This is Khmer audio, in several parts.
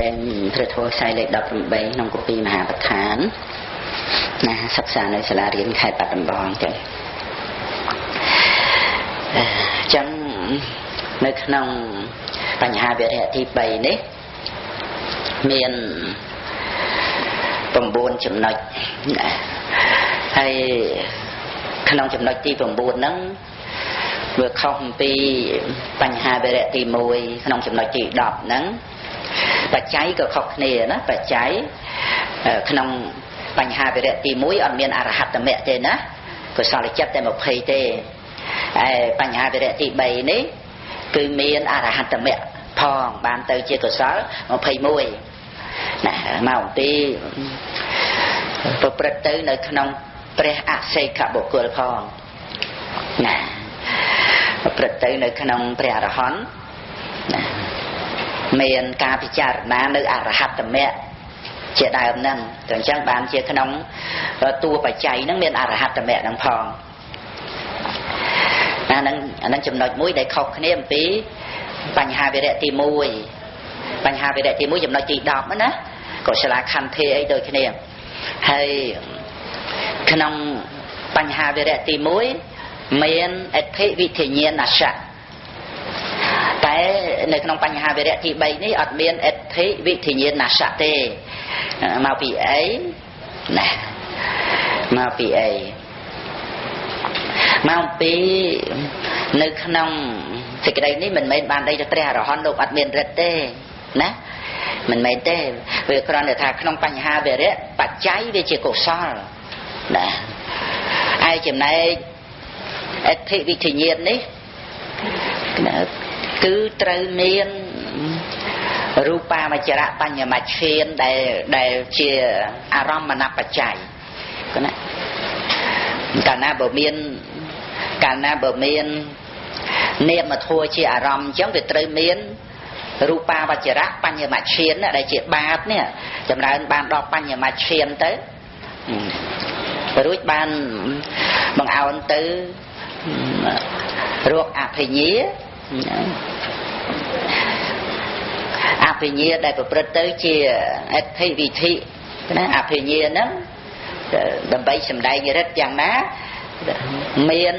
ព្រះធម៌ខ្សែលេខ18ក្នុងគម្ពីរមហាប្រធានណាសិក្សានៅសាលារៀនខេត្តបាត់ដំបងចឹងចឹងនៅក្នុងបញ្ហាវិរៈទី3នេះមាន9ចំណុចណាហើយក្នុងចំណុចទី9ហ្នឹងវាខុសអំពីបញ្ហាវិរៈទី1ក្នុងចំណុចទី10ហ្នឹងបច្ច័យក៏ខុសគ្នាណាបច្ច័យក្នុងបញ្ហាវិរៈទី1អត់មានអរហត្តមគ្គទេណាកុសលចិត្តតែ20ទេឯបញ្ហាវិរៈទី3នេះគឺមានអរហត្តមគ្គផងបានទៅជាកុសល21ណាមកអំពីប្រព្រឹត្តទៅនៅក្នុងព្រះអសេខបុគ្គលផងណាប្រព្រឹត្តទៅនៅក្នុងព្រះអរហន្តណាមានការពិចារណានៅអរហត្តមគ្គជាដើមហ្នឹងតែអញ្ចឹងបានជាក្នុងតួបច្ច័យហ្នឹងមានអរហត្តមគ្គហ្នឹងផងអាហ្នឹងចំណុចមួយដែលខុសគ្នាអំពីបញ្ហាវិរៈទី1បញ្ហាវិរៈទី1ចំណុចទី10ណាកុសលខន្ធាអីដូចគ្នាហើយក្នុងបញ្ហាវិរៈទី1មានអធិវិធញ្ញាណសៈតែនៅក្នុងបញ្ហាវិរៈទី3នេះអត់មានអធិវិធញ្ញាណសៈទេមកពីអីណាមកពីអីមកពីនៅក្នុងសេចក្តីនេះមិនមែនបានដីទៅព្រះអរហន្តលោកអត់មានរិទ្ធទេណាមិនមែនទេវាគ្រាន់តែថាក្នុងបញ្ហាវិរៈបច្ច័យវាជាកុសលណាឯចំណែកអធិវិធញ្ញាណនេះគឺត្រូវមានរូបាមចរៈបញ្ញមច្ឆានដែលជាអារម្មណបច្ច័យណាកាលណាបើមាននាមធម៌ជាអារម្មណ៍អញ្ចឹងវាត្រូវមានរូបាវចរៈបញ្ញមច្ឆានដែលជាបាបនេះចម្រើនបានដល់បញ្ញមច្ឆានទៅរួចបានបង្អោនទៅរកអភិញ្ញាអភិញ្ញាដែលប្រព្រឹត្តទៅជាអធិវិធិណាអភិញ្ញាហ្នឹងដើម្បីសម្ដែងរិទ្ធយ៉ាងណាមាន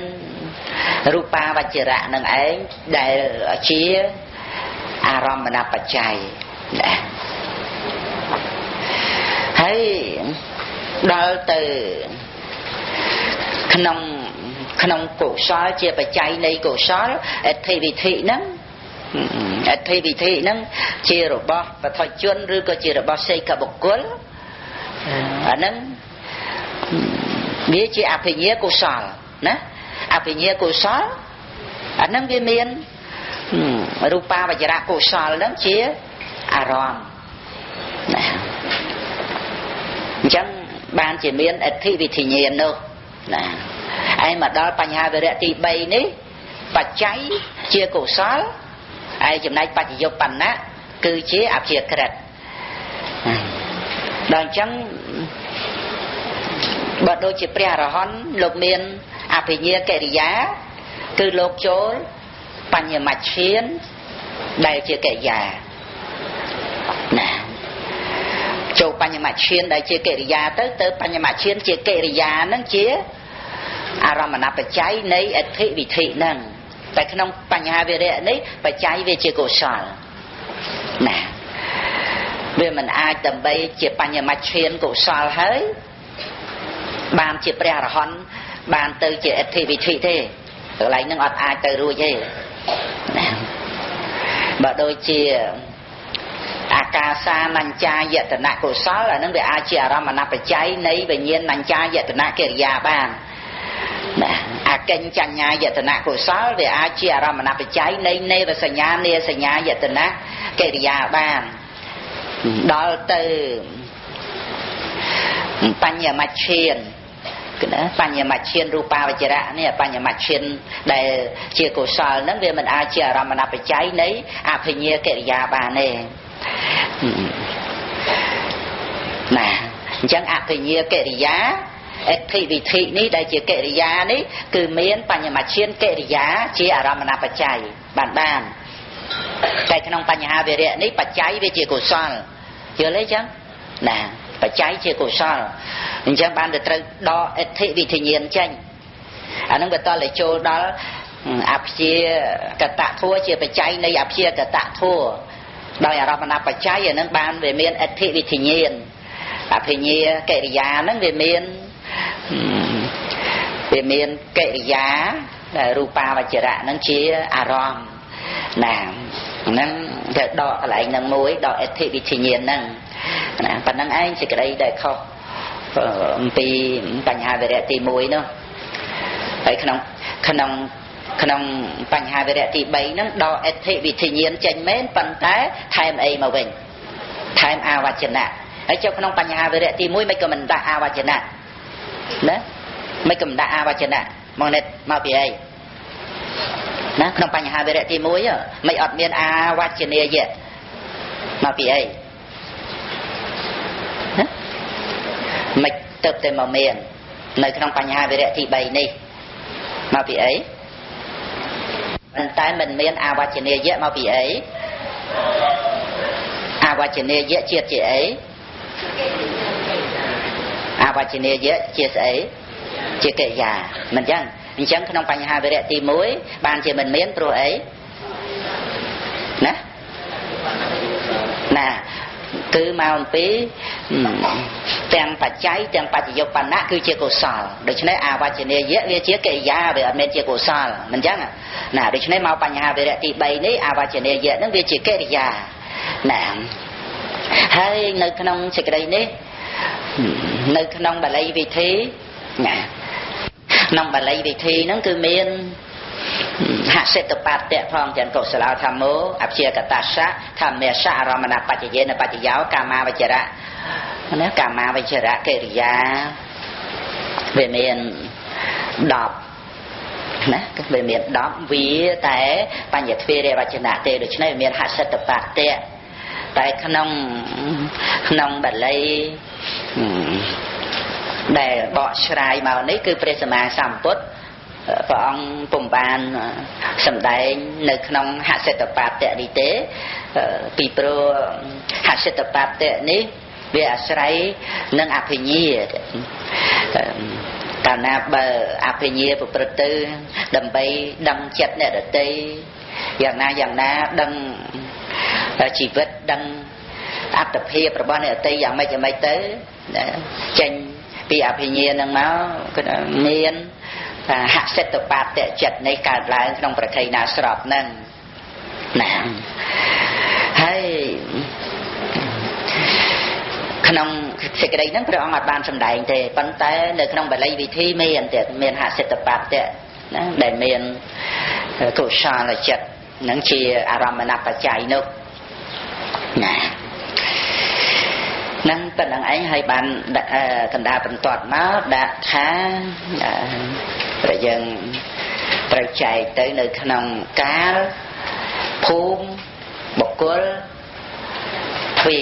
រូបាវចរៈនឹងឯងដែលជាអារម្មណបច្ច័យណាហើយដល់ទៅក្នុងកុសលជាបច្ច័យនៃកុសលអធិវិធិហ្នឹងអធិវិធិហ្នឹងជារបស់បឋជនឬក៏ជារបស់សេកបុគ្គលអាហ្នឹងវាជាអភិញ្ញាកុសលណាអភិញ្ញាកុសលអាហ្នឹងវាមានរូបាវចរៈកុសលហ្នឹងជាអារម្មណ៍ណាអញ្ចឹងបានជាមានអធិវិធិញ្ញាណនោះណាឯមកដល់បញ្ហាវិរៈទី3នេះបច្ច័យជាកុសលឯចំណែកបច្ចយុបណ្ណៈគឺជាអព្យាក្រឹតដល់អញ្ចឹងបើដូចជាព្រះអរហន្តលោកមានអភិញ្ញាកិរិយាគឺលោកចូលបញ្ញមច្ឆានដែលជាកិរិយាណាចូលបញ្ញមច្ឆានដែលជាកិរិយាទៅបញ្ញមច្ឆានជាកិរិយាហ្នឹងជាអារម្មណបច្ច័យនៃអធិវិធិហ្នឹងតែក្នុងបញ្ហាវិរៈនេះបច្ច័យវាជាកុសលណាវាមិនអាចដើម្បីជាបញ្ញមច្ឆានកុសលហើយបានជាព្រះអរហន្តបានទៅជាអធិវិធិទេកន្លែងហ្នឹងអត់អាចទៅរួចទេណាបើដូចជាអាកាសានញ្ចាយតនៈកុសលអាហ្នឹងវាអាចជាអារម្មណបច្ច័យនៃវិញ្ញាណនញ្ចាយតនៈកិរិយាបានណាអកិញ្ចញ្ញាយតនៈកុសលវាអាចជាអារម្មណបច្ច័យនៃនេវសញ្ញានេសញ្ញាយតនៈកិរិយាបានដល់ទៅបញ្ញមច្ឆានណាបញ្ញមច្ឆានរូបាវចរៈនេះបញ្ញមច្ឆានដែលជាកុសលហ្នឹងវាមិនអាចជាអារម្មណបច្ច័យនៃអភិញ្ញាកិរិយាបានទេណាអញ្ចឹងអភិញ្ញាកិរិយាអធិវិធិនេះដែលជាកិរិយានេះគឺមានបញ្ញមច្ឆានកិរិយាជាអារម្មណបច្ច័យបាន តែក្នុងបញ្ហាវិរៈនេះបច្ច័យវាជាកុសលយល់ទេចឹងណាបច្ច័យជាកុសលអញ្ចឹងបានទៅត្រូវដកអធិវិធញ្ញាណចេញអានឹងវាតតែចូលដល់អព្យាកតធัวជាបច្ច័យនៃអព្យាកតធัวដោយអារម្មណបច្ច័យអានឹងបានវាមានអធិវិធញ្ញាណអភិញ្ញាកិរិយាហ្នឹងវាមានកិរិយាដែលរូបាវចរៈហ្នឹងជាអារម្មណ៍ណាហ្នឹងទៅដកកន្លែងហ្នឹងមួយដកអធិវិធញ្ញាណហ្នឹងណាប៉ុណ្្នឹងឯងសេចក្តីដែលខុសអំពីបញ្ហាវិរៈទី1នោះហើយក្នុងក្នុងក្នុងបញ្ហាវិរៈទី3ហ្នឹងដកអធិវិធញ្ញាណចេញមែនប៉ុន្តែថែមអីមកវិញថែមអាវចនៈហើយចុះក្នុងបញ្ហាវិរៈទី1មិនក៏មិនដាក់អាវចនៈណាមិនក៏មិនដាក់អាវចនៈមកនេះមកពីអីណាក្នុងបញ្ហាវិរៈទី1មិនអត់មានអាវចនីយៈមកពីអីណាមិនទៅតែមកមាននៅក្នុងបញ្ហាវិរៈទី3នេះមកពីអីប៉ុន្តែមិនមានអាវចនីយៈមកពីអីអាវចនីយៈជាតិជាអីអាវចនីយៈជាស្អីជាកិរិយាមិនចឹងអញ្ចឹងក្នុងបញ្ហាវិរៈទី1បានជាមិនមានព្រោះអីណាណាគឺមកអំពីទាំងបច្ច័យទាំងបច្ចយុបណ្ណៈគឺជាកុសលដូច្នេះអាវចនីយៈវាជាកិរិយាវាអត់មែនជាកុសលមិនចឹងណាដូច្នេះមកបញ្ហាវិរៈទី3នេះអាវចនីយៈនឹងវាជាកិរិយាណាហើយនៅក្នុងសេចក្តីនេះនៅក្នុងបាលីវិធីណាក្នុងបាលីវិធីហ្នឹងគឺមានហសិតបតៈផងទាំងកុសលធម្មោអព្យាកតស្សៈធម្មសៈអារមណបច្ចយេនបច្ចយោកាមាវចរៈណាកាមាវចរៈកិរិយាវាមាន10ណាវាមាន10វាតែបញ្ញទ្វេរវចនៈទេដូច្នេះវាមានហសិតបតៈតែក្នុងក្នុងបាលីដែលបកស្រាយមកនេះគឺព្រះសម្មាសម្ពុទ្ធព្រះអង្គពុំបានសម្ដែងនៅក្នុងហសិតបតៈនេះទេពីព្រោះហសិតបតៈនេះវាអាស្រ័យនឹងអភិញ្ញាកាលណាបើអភិញ្ញាប្រព្រឹត្តទៅដើម្បីដឹងចិត្តអ្នកដទៃយ៉ាងណាយ៉ាងណាដឹងជីវិតដឹងអត្តភាពរបស់អ្នកដទៃយ៉ាងម៉េចយ៉ាងម៉េចទៅចេញពីអភិញ្ញានឹងមកគឺមានហសិតបតៈចិត្តនេះកើតឡើងក្នុងប្រខ័យណាស្របហ្នឹងណាហើយក្នុងសេចក្តីហ្នឹងព្រះអង្គអត់បានសម្ដែងទេប៉ុន្តែនៅក្នុងបាលីវិធីមានទេមានហសិតបតៈណាដែលមានកុសលចិត្តហ្នឹងជាអារម្មណបច្ច័យនោះណានឹងប៉ុណ្្នឹងឯងហើយបានកណ្ដាលបន្ទាត់មកដាក់ថាព្រះយើងត្រូវចែកទៅនៅក្នុងកាលភូមិបុគ្គលទ្វា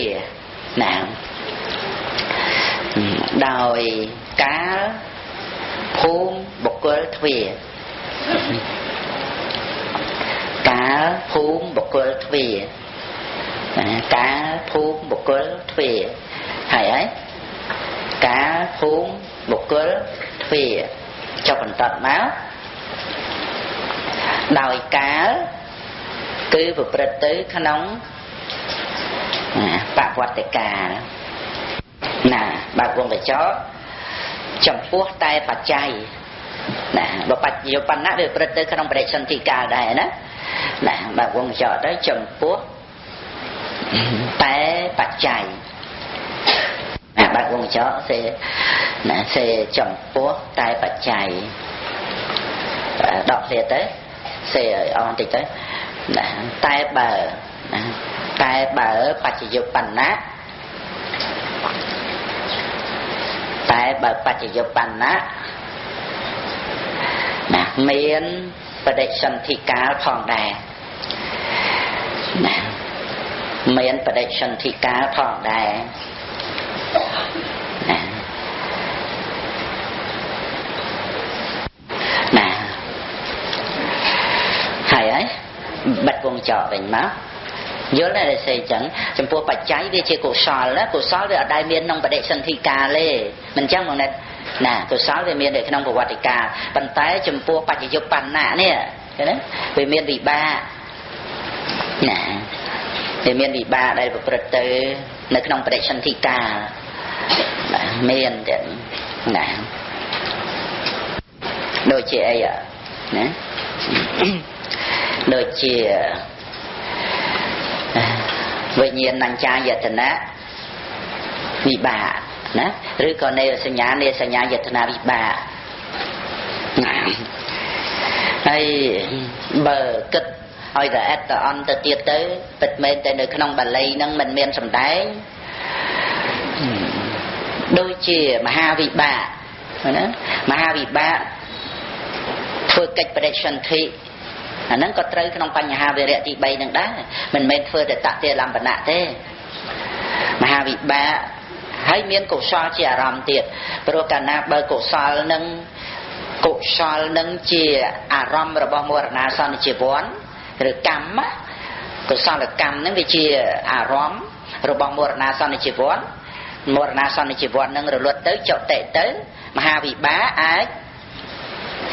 ណាដោយកាលភូមិបុគ្គលទ្វាកាលភូមិបុគ្គលទ្វាកាលភូមិបុគ្គលទ្វាហើយហើយកាលភូមិបុគ្គលទ្វាចុះបន្តមកដោយកាលគឺប្រព្រឹត្តទៅក្នុងបវត្តកាលណាបើកវងកញ្ចក់ចំពោះតែបច្ច័យណាបើបច្ចយុបណ្ណៈវាប្រព្រឹត្តទៅក្នុងបរិសន្ធិកាលដែរណាណាបើកវងកញ្ចក់ទៅចំពោះតែបច្ច័យណាបើកវងកញ្ចក់សេណាសេចំពោះតែបច្ច័យដកឃ្លាទៅសេឲ្យអស់បន្តិចទៅណាតែបើណាតែបើបច្ចយុបណ្ណៈតែបើបច្ចយុបណ្ណៈណាមានបដិសន្ធិកាលផងដែរណាមានបដិសន្ធិកាលផងដែរណាណាហើយហើយបិទវងចោវិញមក យល់ទេសេអញ្ចឹងចំពោះបច្ច័យវាជាកុសលណាកុសលវាអត់ដែលមានក្នុងបដិសន្ធិកាលទេមិនអញ្ចឹងបងណិតណាកុសលវាមាននៅក្នុងប្រវត្តិកាលប៉ុន្តែចំពោះបច្ចយុបណ្ណៈនេះឃើញទេវាមានវិបាកណាវាមានវិបាកដែលប្រព្រឹត្តទៅនៅក្នុងបដិសន្ធិកាលមានទេណាដូចជាអីណាដូចជាវិញ្ញាណញ្ចាយតនៈវិបាកណាឬក៏នៃសញ្ញានៃសញ្ញាយតនៈវិបាកណាហើយបើគិតឲ្យតែអត្តអន់ទៅទៀតទៅពិតមែនតែនៅក្នុងបាលីហ្នឹងមិនមានសម្ដែងដូចជាមហាវិបាកណាមហាវិបាកធ្វើកិច្ចបដិសន្ធិអាហ្នឹងក៏ត្រូវក្នុងបញ្ហាវិរៈទី3ហ្នឹងដែរមិនមែនធ្វើតែតតិលំបណៈទេមហាវិបាកហើយមានកុសលជាអារម្មណ៍ទៀតព្រោះកាលណាបើកុសលនឹងជាអារម្មណ៍របស់មរណាសន្និជីវ័នឬកម្មកុសលកម្មហ្នឹងវាជាអារម្មណ៍របស់មរណាសន្និជីវ័នមរណាសន្និជីវ័ននឹងរលត់ទៅចតិទៅមហាវិបាកអាច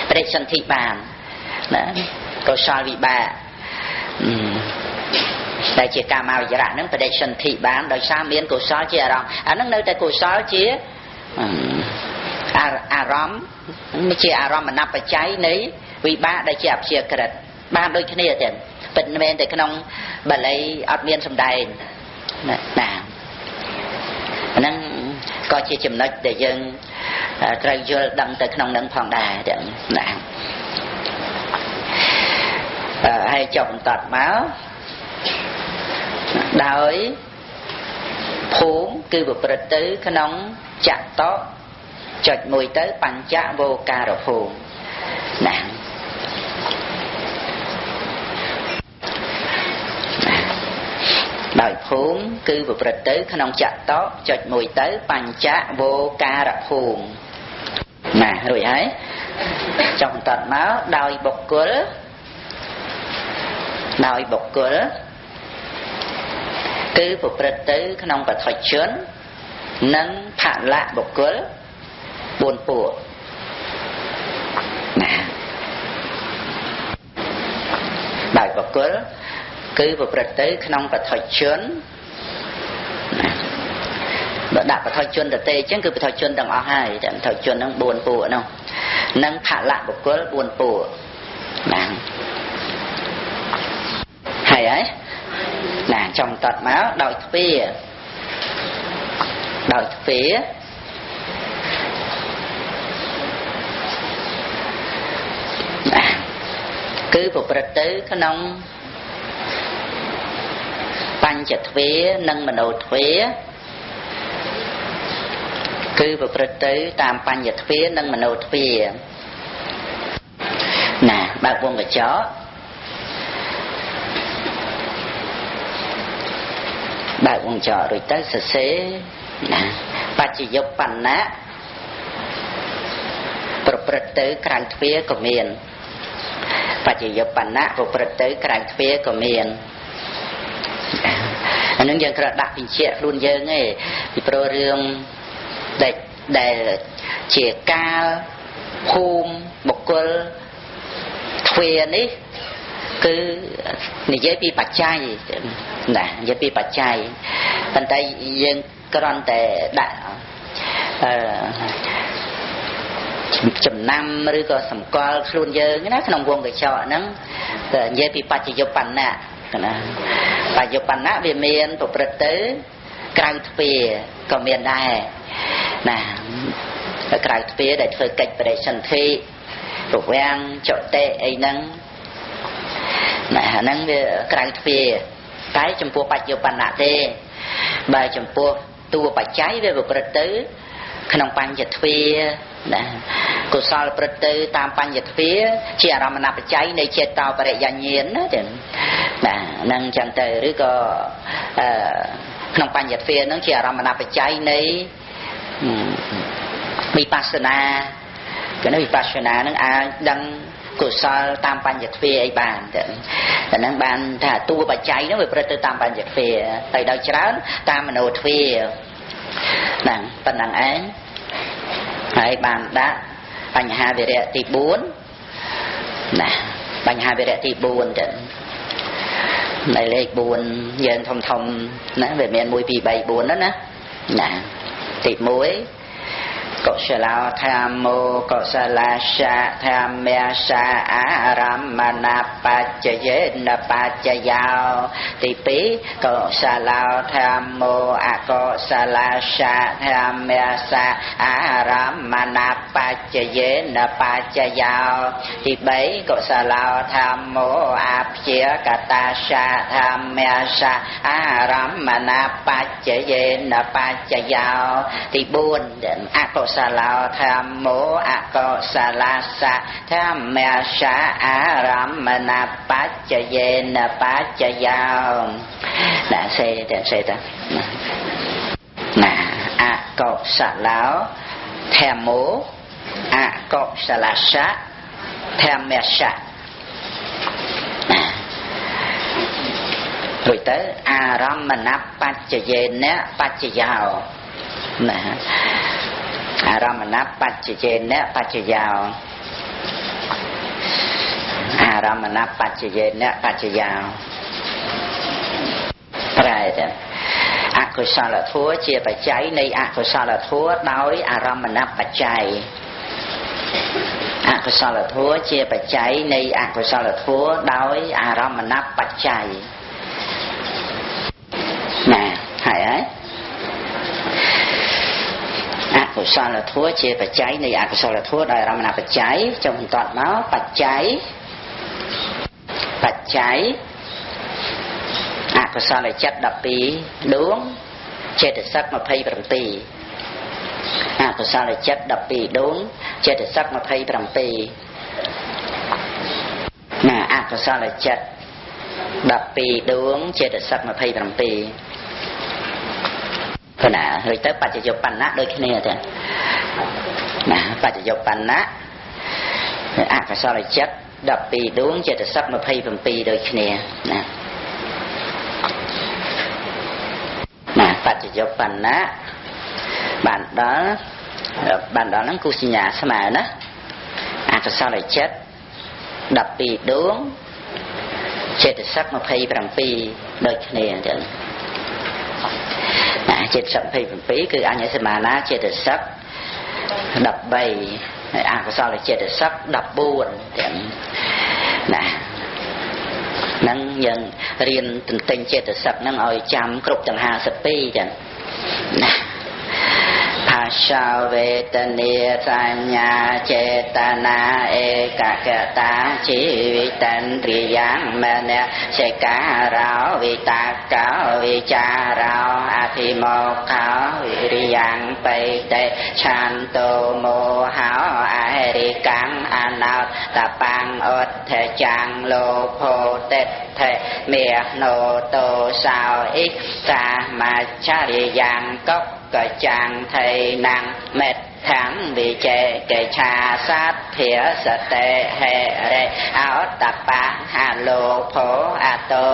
បដិសន្ធិបានណាកុសលវិបាកដែលជាកាមាវិរៈហ្នឹងបដិសន្ធិបានដោយសារមានកុសលជាអារម្មណ៍អាហ្នឹងនៅតែកុសលជាអារម្មណ៍ជាអារម្មណបច្ច័យនៃវិបាកដែលជាអព្យាក្រឹតបានដូចគ្នាទេពិតមែនតែក្នុងបាលីអត់មានសម្ដែងណាហ្នឹងក៏ជាចំណុចដែលយើងត្រូវយល់ដឹងទៅក្នុងនឹងផងដែរទាំងណាហើយចុះបន្តមកដោយភូមិគឺប្រព្រឹត្តទៅក្នុងចតុចុចមួយទៅបញ្ចវោការភូមិណាដោយភូមិគឺប្រព្រឹត្តទៅក្នុងចតុចុចមួយទៅបញ្ចវោការភូមិណារួចហើយចុះបន្តមកដោយបុគ្គលដោយបុគ្គលគឺប្រព្រឹត្តទៅក្នុងបឋិជននិងផលៈបុគ្គល4ពួកណាដោយបុគ្គលគឺប្រព្រឹត្តទៅក្នុងបឋិជនណាបើដាក់បឋិជនទៅទេអញ្ចឹងគឺបឋិជនទាំងអស់ហើយតែបឋិជនហ្នឹង4ពួកនោះនិងផលៈបុគ្គល4ពួកណាហើយហើយណាចង់តតមកដោយទ្វាដោយទ្វាណាគឺប្រព្រឹត្តទៅក្នុងបញ្ចទ្វានិងមโนទ្វាគឺប្រព្រឹត្តទៅតាមបញ្ញទ្វានិងមโนទ្វាណាបើកវងកញ្ចក់បើកវងកញ្ចក់រួចទៅសរសេរណាបច្ចយុបណ្ណៈប្រព្រឹត្តទៅក្រៅទ្វាក៏មានបច្ចយុបណ្ណៈប្រព្រឹត្តទៅក្រៅទ្វាក៏មានអានឹងយើងគ្រាន់ដាក់បញ្ជាក់ខ្លួនយើងឯងពីព្រោះរឿងដែលជាកាលភូមិបុគ្គលទ្វានេះគឺនិយាយពីបច្ច័យណានិយាយពីបច្ច័យប៉ុន្តែយើងគ្រាន់តែដាក់ចំណាំឬក៏សម្គាល់ខ្លួនយើងណាក្នុងវងកញ្ចក់ហ្នឹងតែនិយាយពីបច្ចយុបណ្ណៈណាបច្ចយុបណ្ណៈវាមានប្រព្រឹត្តទៅក្រៅទ្វាក៏មានដែរណាក្រៅទ្វាដែលធ្វើកិច្ចបរិសន្ធិរវាងចតិអីហ្នឹងណាហ្នឹងវាក្រៅទ្វាតែចំពោះបច្ចុប្បន្នទេបើចំពោះតួបច្ច័យវាប្រព្រឹត្តទៅក្នុងបញ្ចទ្វាណាកុសលប្រព្រឹត្តទៅតាមបញ្ចទ្វាជាអារម្មណបច្ច័យនៃចេតោបរិយញ្ញាណណាចឹងណាហ្នឹងចឹងទៅឬក៏ក្នុងបញ្ចទ្វាហ្នឹងជាអារម្មណបច្ច័យនៃវិបស្សនាគឺវិបស្សនាហ្នឹងអាចដឹង កុសលតាមបញ្ញទ្វាអីបានតែហ្នឹងបានថាតួបច្ច័យហ្នឹងវាប្រព្រឹត្តទៅតាមបញ្ញទ្វាហើយដល់ច្រើនតាមមโนទ្វាហ្នឹងប៉ុណ្ណឹងឯងហើយបានដាក់បញ្ហាវិរៈទី4ណាបញ្ហាវិរៈទី4ទៅในលេខ4យើងធំធំណាវាមាន1 2 3 4ហ្នឹងណាណាទី1កុសលធម្មោកុសលាសាធម្មសាអារមណបច្ចយេនបច្ចយោទី2កុសលធម្មោអកុសលាសាធម្មសាអារមណបច្ចយេនបច្ចយោទី3កុសលធម្មោអព្យាកតាសាធម្មសាអារមណបច្ចយេនបច្ចយោទី4អកុសលធម្មោអកុសលាសាធម្មសាអារមណបច្ចយេនបច្ចយោណាសេតែសេតាណាអកុសលធម្មោអកុសលាសាធម្មសាណារួចទៅអារមណបច្ចយេនបច្ចយោណាអារមណបច្ចយេនបច្ចយោអារមណបច្ចយេនបច្ចយោប្រែទៅអកុសលធម៌ជាបច្ច័យនៃអកុសលធម៌ដោយអារមណបច្ច័យអកុសលធម៌ជាបច្ច័យនៃអកុសលធម៌ដោយអារមណបច្ច័យណាហើយហើយអកុសលធម៌ជាបច្ច័យនៃអកុសលធម៌ដោយអារមណបច្ច័យចុះបន្តមកបច្ច័យបច្ច័យអកុសលចិត្ត12ដួងចេតសិក27អកុសលចិត្ត12ដួងចេតសិក27ណាអកុសលចិត្ត12ដួងចេតសិក27ណារួចទៅបច្ចយុបណ្ណៈដូចគ្នាទេណាបច្ចយុបណ្ណៈអកុសលចិត្ត12ដួងចេតសិក27ដូចគ្នាណាណាបច្ចយុបណ្ណៈបានដល់ហ្នឹងគូសញ្ញាស្មើណាអកុសលចិត្ត12ដួងចេតសិក27ដូចគ្នាទេណាចេតសិក27គឺអញ្ញសមានាចេតសិក13ហើយអកុសលចេតសិក14ទាំងណាហ្នឹងយើងរៀនទន្ទិញចេតសិកហ្នឹងឲ្យចាំគ្រប់ទាំង52ចឹងណាភាសាវេទនាសញ្ញាចេតនាឯកកតាជីវិតន្ទ្រិយ៉ាងមនសិការោវិតាកោវិចារោអធិមោខោវិរិយ៉ាងបៃតេឆន្ទោមោហោអហិរិកាំងអនោតបាំងអដ្ឋចាំងលោភោតិដ្ឋិមេណោតោសោអិសាមច្ឆរិយ៉ាងកុកចាំងថៃណាំងមេតខាងវិជេកេឆាសាធាសតេហេរេអោតបៈហលោភោអតោ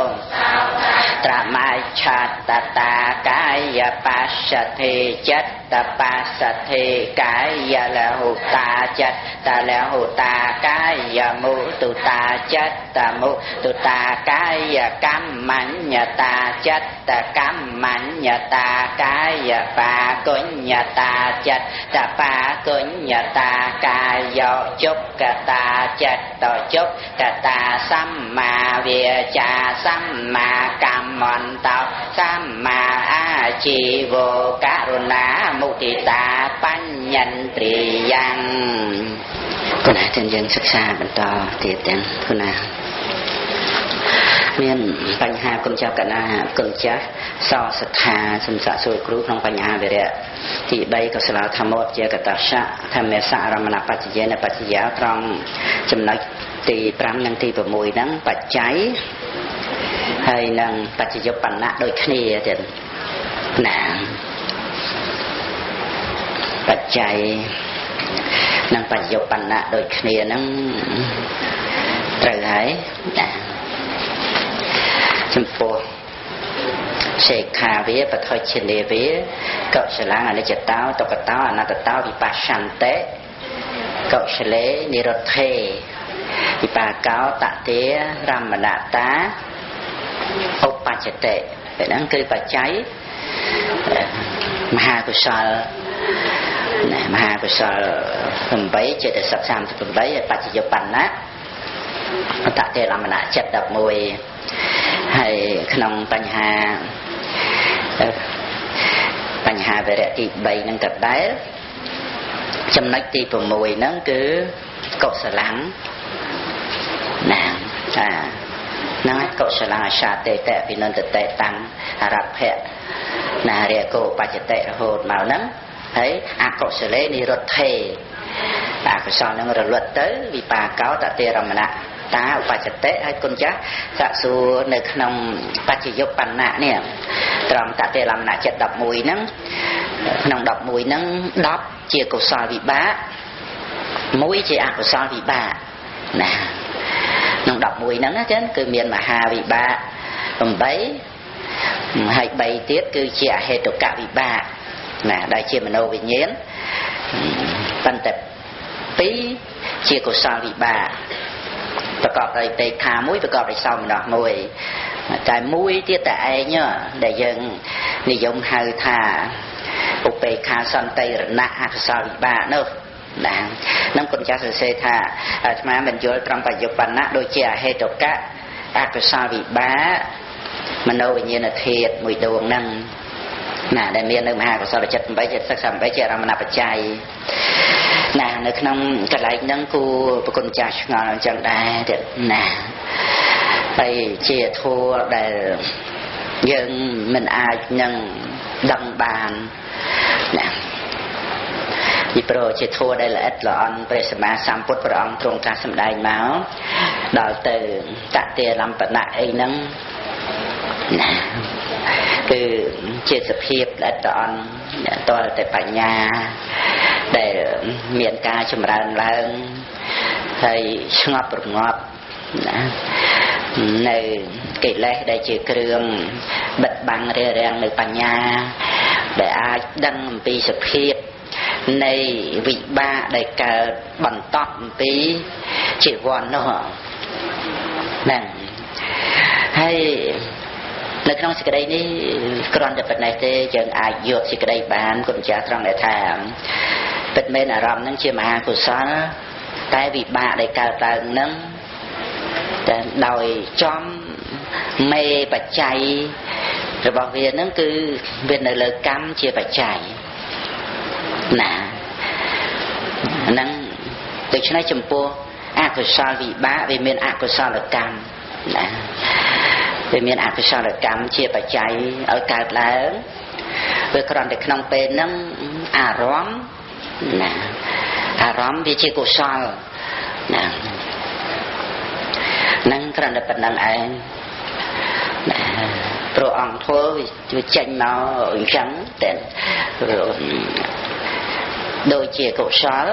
ត្រមច្ឆតតាកាយបស្សទ្ធិចិត្តបស្សទ្ធិកាយលហុតាចិត្តលហុតាកាយមុទុតាចិត្តមុទុតាកាយកម្មញ្ញតាចិត្តកម្មញ្ញតាកាយបាគុញ្ញតាចិត្តបាគុញ្ញតាកាយោជុកតាចិត្តជុកតាសម្មាវាចាសម្មាកម្មន្តោសម្មាអាជីវោករុណាមុទិតាបញ្ញន្ទ្រិយ៉ាងគណៈទាំងយើងសិក្សាបន្តទៀតទាំងគណៈមានបញ្ហាគុណចាស់កណាគុណចាស់សសថាសំសាសួរគ្រូក្នុងបញ្ហាវិរៈទី3កុសលធម្មោជាកតសៈធម្មសារមណបច្ចយានបច្ចយាត្រង់ចំណុចទី5និងទី6ហ្នឹងបច្ច័យហើយនឹងបច្ចយុបណ្ណៈដូចគ្នាទៀតណាបច្ច័យ និងបញ្ញបណ្ណៈដូចគ្នាហ្នឹងត្រូវហើយណាចំពោះសេខាវាបថុជនេវាកុសលអនិច្ចតោទុក្ខតោអនត្តតោវិបស្សន្តិកុសលេនិរុទ្ធេវិបាកោតតិរមណតាឧបច្ចតិពេលហ្នឹងគឺបច្ច័យមហាកុសលណាមហាកុសល8ចេតសិក38ហើយបច្ចយបណ្ណៈតតិរមណចិត្ត11ហើយក្នុងបញ្ហាវរៈទី3ហ្នឹងក៏ដែរចំណុចទី6ហ្នឹងគឺកុសលំណាអាហ្នឹងកុសលអសាតេតវិនន្តតេតាំងអរភៈណារិយកោបច្ចតិរហូតមកហ្នឹងហើយអកុសលេនិរុទ្ធេអកុសលហ្នឹងរលត់ទៅវិបាកោតតិរមណៈតាឧបច្ចតិហើយគុណចាស់សាកសួរនៅក្នុងបច្ចយុបណ្ណៈនេះត្រង់តតិរមណៈចិត្ត11ហ្នឹងក្នុង11ហ្នឹង10ជាកុសលវិបាក1ជាអកុសលវិបាកណាក្នុង11ហ្នឹងណាចឹងគឺមានមហាវិបាក8ហើយ3ទៀតគឺជាអហេតុកវិបាកណាដែលជាមโนវិញ្ញាណប៉ុន្តែ2ជាកុសលវិបាកប្រកបដោយបេខាមួយប្រកបដោយសោមនស្សមួយតែមួយទៀតតែឯងដែលយើងនិយមហៅថាឧបេខាសន្តិរណៈអកុសលវិបាកនោះណានឹងគុណចាស់សរសេរថាអាត្មាមិនយល់ត្រង់បច្ចុប្បន្នៈដូចជាអហេតុកៈអកុសលវិបាកមโนវិញ្ញាណធាតុមួយដួងហ្នឹងណាដែលមាននៅមហាកុសលចិត្ត8ចិត្តសិក្សា8ជាអារម្មណបច្ច័យណានៅក្នុងកន្លែងហ្នឹងគូប្រគុណចាស់ឆ្ងល់អញ្ចឹងដែរទៀតណាហើយជាធัวដែលយើងមិនអាចនឹងដឹងបានណាពីព្រោះជាធัวដែលល្អិតល្អន់ព្រះសម្មាសម្ពុទ្ធព្រះអង្គទ្រង់ត្រាស់សម្ដែងមកដល់ទៅតតិលំបណៈអីហ្នឹងណាគឺជាសភាពល្អិតល្អន់តលតែបញ្ញាដែលមានការចម្រើនឡើងហើយស្ងប់រងាប់ណានៅកិលេសដែលជាគ្រឿងបិទបាំងរារាំងនៅបញ្ញាដែលអាចដឹងអំពីសភាពនៃវិបាកដែលកើតបន្តអំពីជីវ័ននោះហ្នឹងហើយនៅក្នុងសេចក្តីនេះគ្រាន់តែប៉ុណ្ណេះទេយើងអាចយកសេចក្តីបានគុណចាស់ត្រង់ដែលថាពិតមែនអារម្មណ៍ហ្នឹងជាមហាកុសលតែវិបាកដែលកើតឡើងហ្នឹងតែដោយចំមេបច្ច័យរបស់វាហ្នឹងគឺវានៅលើកម្មជាបច្ច័យណាហ្នឹងដូច្នេះចំពោះអកុសលវិបាកវាមានអកុសលកម្មណាវាមានអកុសលកម្មជាបច្ច័យឲ្យកើតឡើងវាគ្រាន់តែក្នុងពេលហ្នឹងអារម្មណ៍ណាអារម្មណ៍វាជាកុសលណាហ្នឹងគ្រាន់តែប៉ុណ្្នឹងឯងណាព្រោះអង្គធ្វើវាចេញមកអញ្ចឹងតែដូចជាកុសល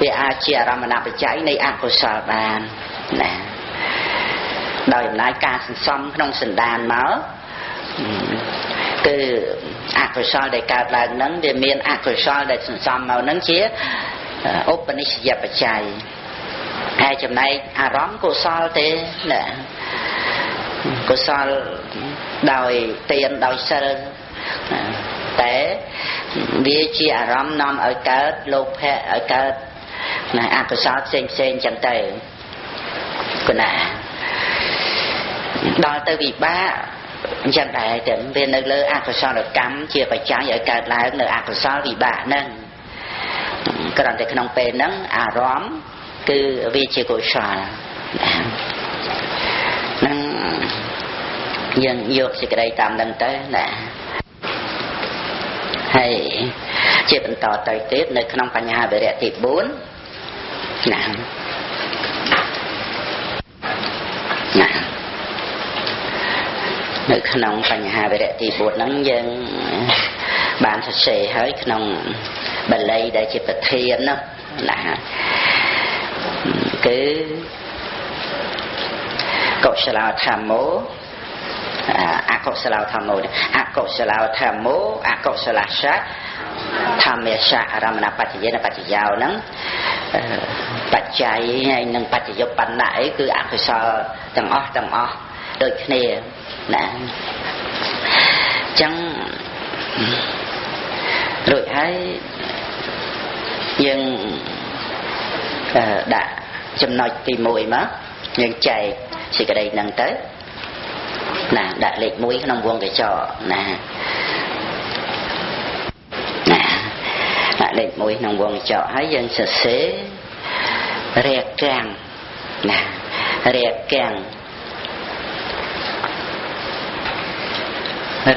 វាអាចជាអារម្មណបច្ច័យនៃអកុសលបានណាដោយអំណាចការសន្សំក្នុងសន្តានមកគឺអកុសលដែលកើតឡើងហ្នឹងវាមានអកុសលដែលសន្សំមកហ្នឹងជាឧបនិស្សយបច្ច័យហើយចំណែកអារម្មណ៍កុសលទេណាកុសលដោយទានដោយសិលតែវាជាអារម្មណ៍នាំឲ្យកើតលោភៈឲ្យកើតណាអកុសលផ្សេងផ្សេងចឹងទៅគណាដល់ទៅវិបាកអញ្ចឹងដែរតែវានៅលើអកុសលកម្មជាបច្ច័យឲ្យកើតឡើងនៅអកុសលវិបាកហ្នឹងគ្រាន់តែក្នុងពេលហ្នឹងអារម្មណ៍គឺវាជាកុសលហ្នឹងយើងយកសេចក្តីតាមហ្នឹងទៅណាហើយជាបន្តទៅទៀតនៅក្នុងបញ្ហាវិរៈទី4ណាណានៅក្នុងបញ្ហាវិរៈទី4ហ្នឹងយើង បានសរសេរហើយក្នុងបាលីដែលជាប្រធាននោះណាគឺកុសលធម្មោអកុសលធម្មោអកុសលធម្មោអកុសលសៈធម្មសៈអារម្មណបច្ចយានបច្ចយោហ្នឹងបច្ច័យហើយនឹងបច្ចយុបណ្ណៈអីគឺអកុសលទាំងអស់ដូចគ្នាណាអញ្ចឹងរួចហើយយើងដាក់ចំណុចទី1មកយើងចែកសេចក្តីហ្នឹងទៅណាដាក់លេខ1ក្នុងវងកញ្ចក់ណាណាដាក់លេខ1ក្នុងវងកញ្ចក់ហើយយើងសរសេររាគាំងណារាគាំង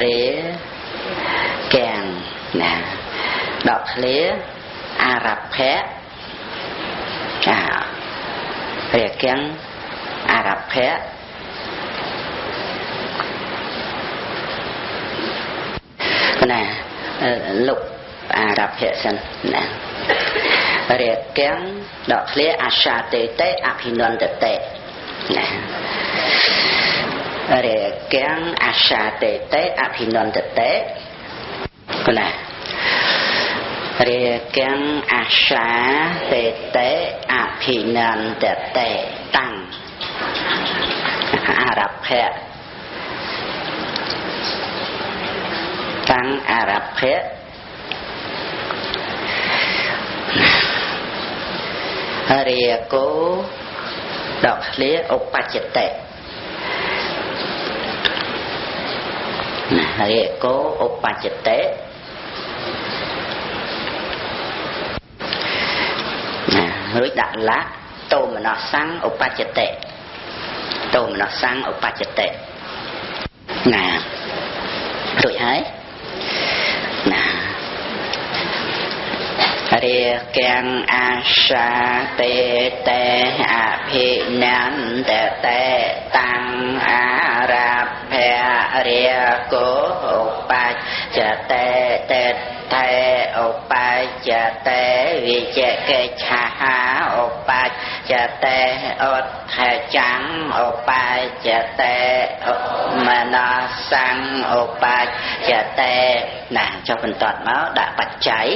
រាគាំងណាដកឃ្លាអារព្ភៈអារាគាំងអារព្ភៈណាលុបអារព្ភៈសិនណារាគាំងដកឃ្លាអាសាតេតេអភិនន្តតេណារាគាំងអាសាតេតេអភិនន្តតេណារាគាំងអាសាតេតេអភិនន្តតេតាំងអារព្ភៈតាំងអារព្ភៈរាគោដកឃ្លាឧបច្ចតិណារាគោឧបច្ចតិណារួចដាក់លៈតោមនស្សੰឧបច្ចតិតោមនស្សੰឧបច្ចតិណារួចហើយណារាគាំងអាសាតេតេអភិនន្តតេតាំងអារព្ភៈរាគោឧបច្ចតិតេថេឧបច្ចតិវិជកិច្ឆាឧបច្ចតិឧទ្ធចាំងឧបច្ចតិមនស្សੰឧបច្ចតិណាចុះបន្តមកដាក់បច្ច័យ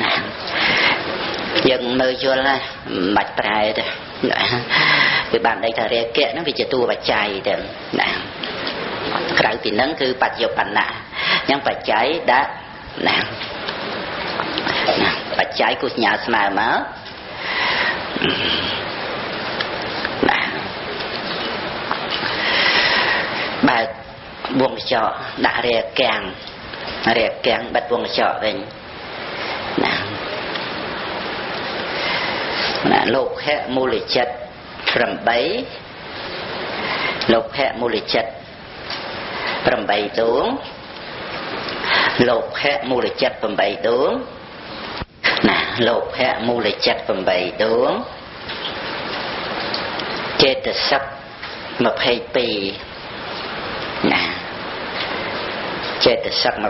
ណាយើងមើលយល់ហើយមិនបាច់ប្រែទេគឺបានន័យថារាគៈហ្នឹងវាជាតួបច្ច័យទេណាក្រៅពីហ្នឹងគឺបច្ចុប្បន្នៈអញ្ចឹងបច្ច័យដាក់ណាណាបច្ច័យគូសញ្ញាស្មើមកណាបើកវងកញ្ចក់ដាក់រាគាំងរាគាំងបិទវងកញ្ចក់វិញណាណាលោភៈមូលចិត្ត8លោភៈមូលចិត្ត8ដួងលោភៈមូលចិត្ត8ដួងណាលោភៈមូលចិត្ត8ដួងចេតសិក22ណាចេតសិក22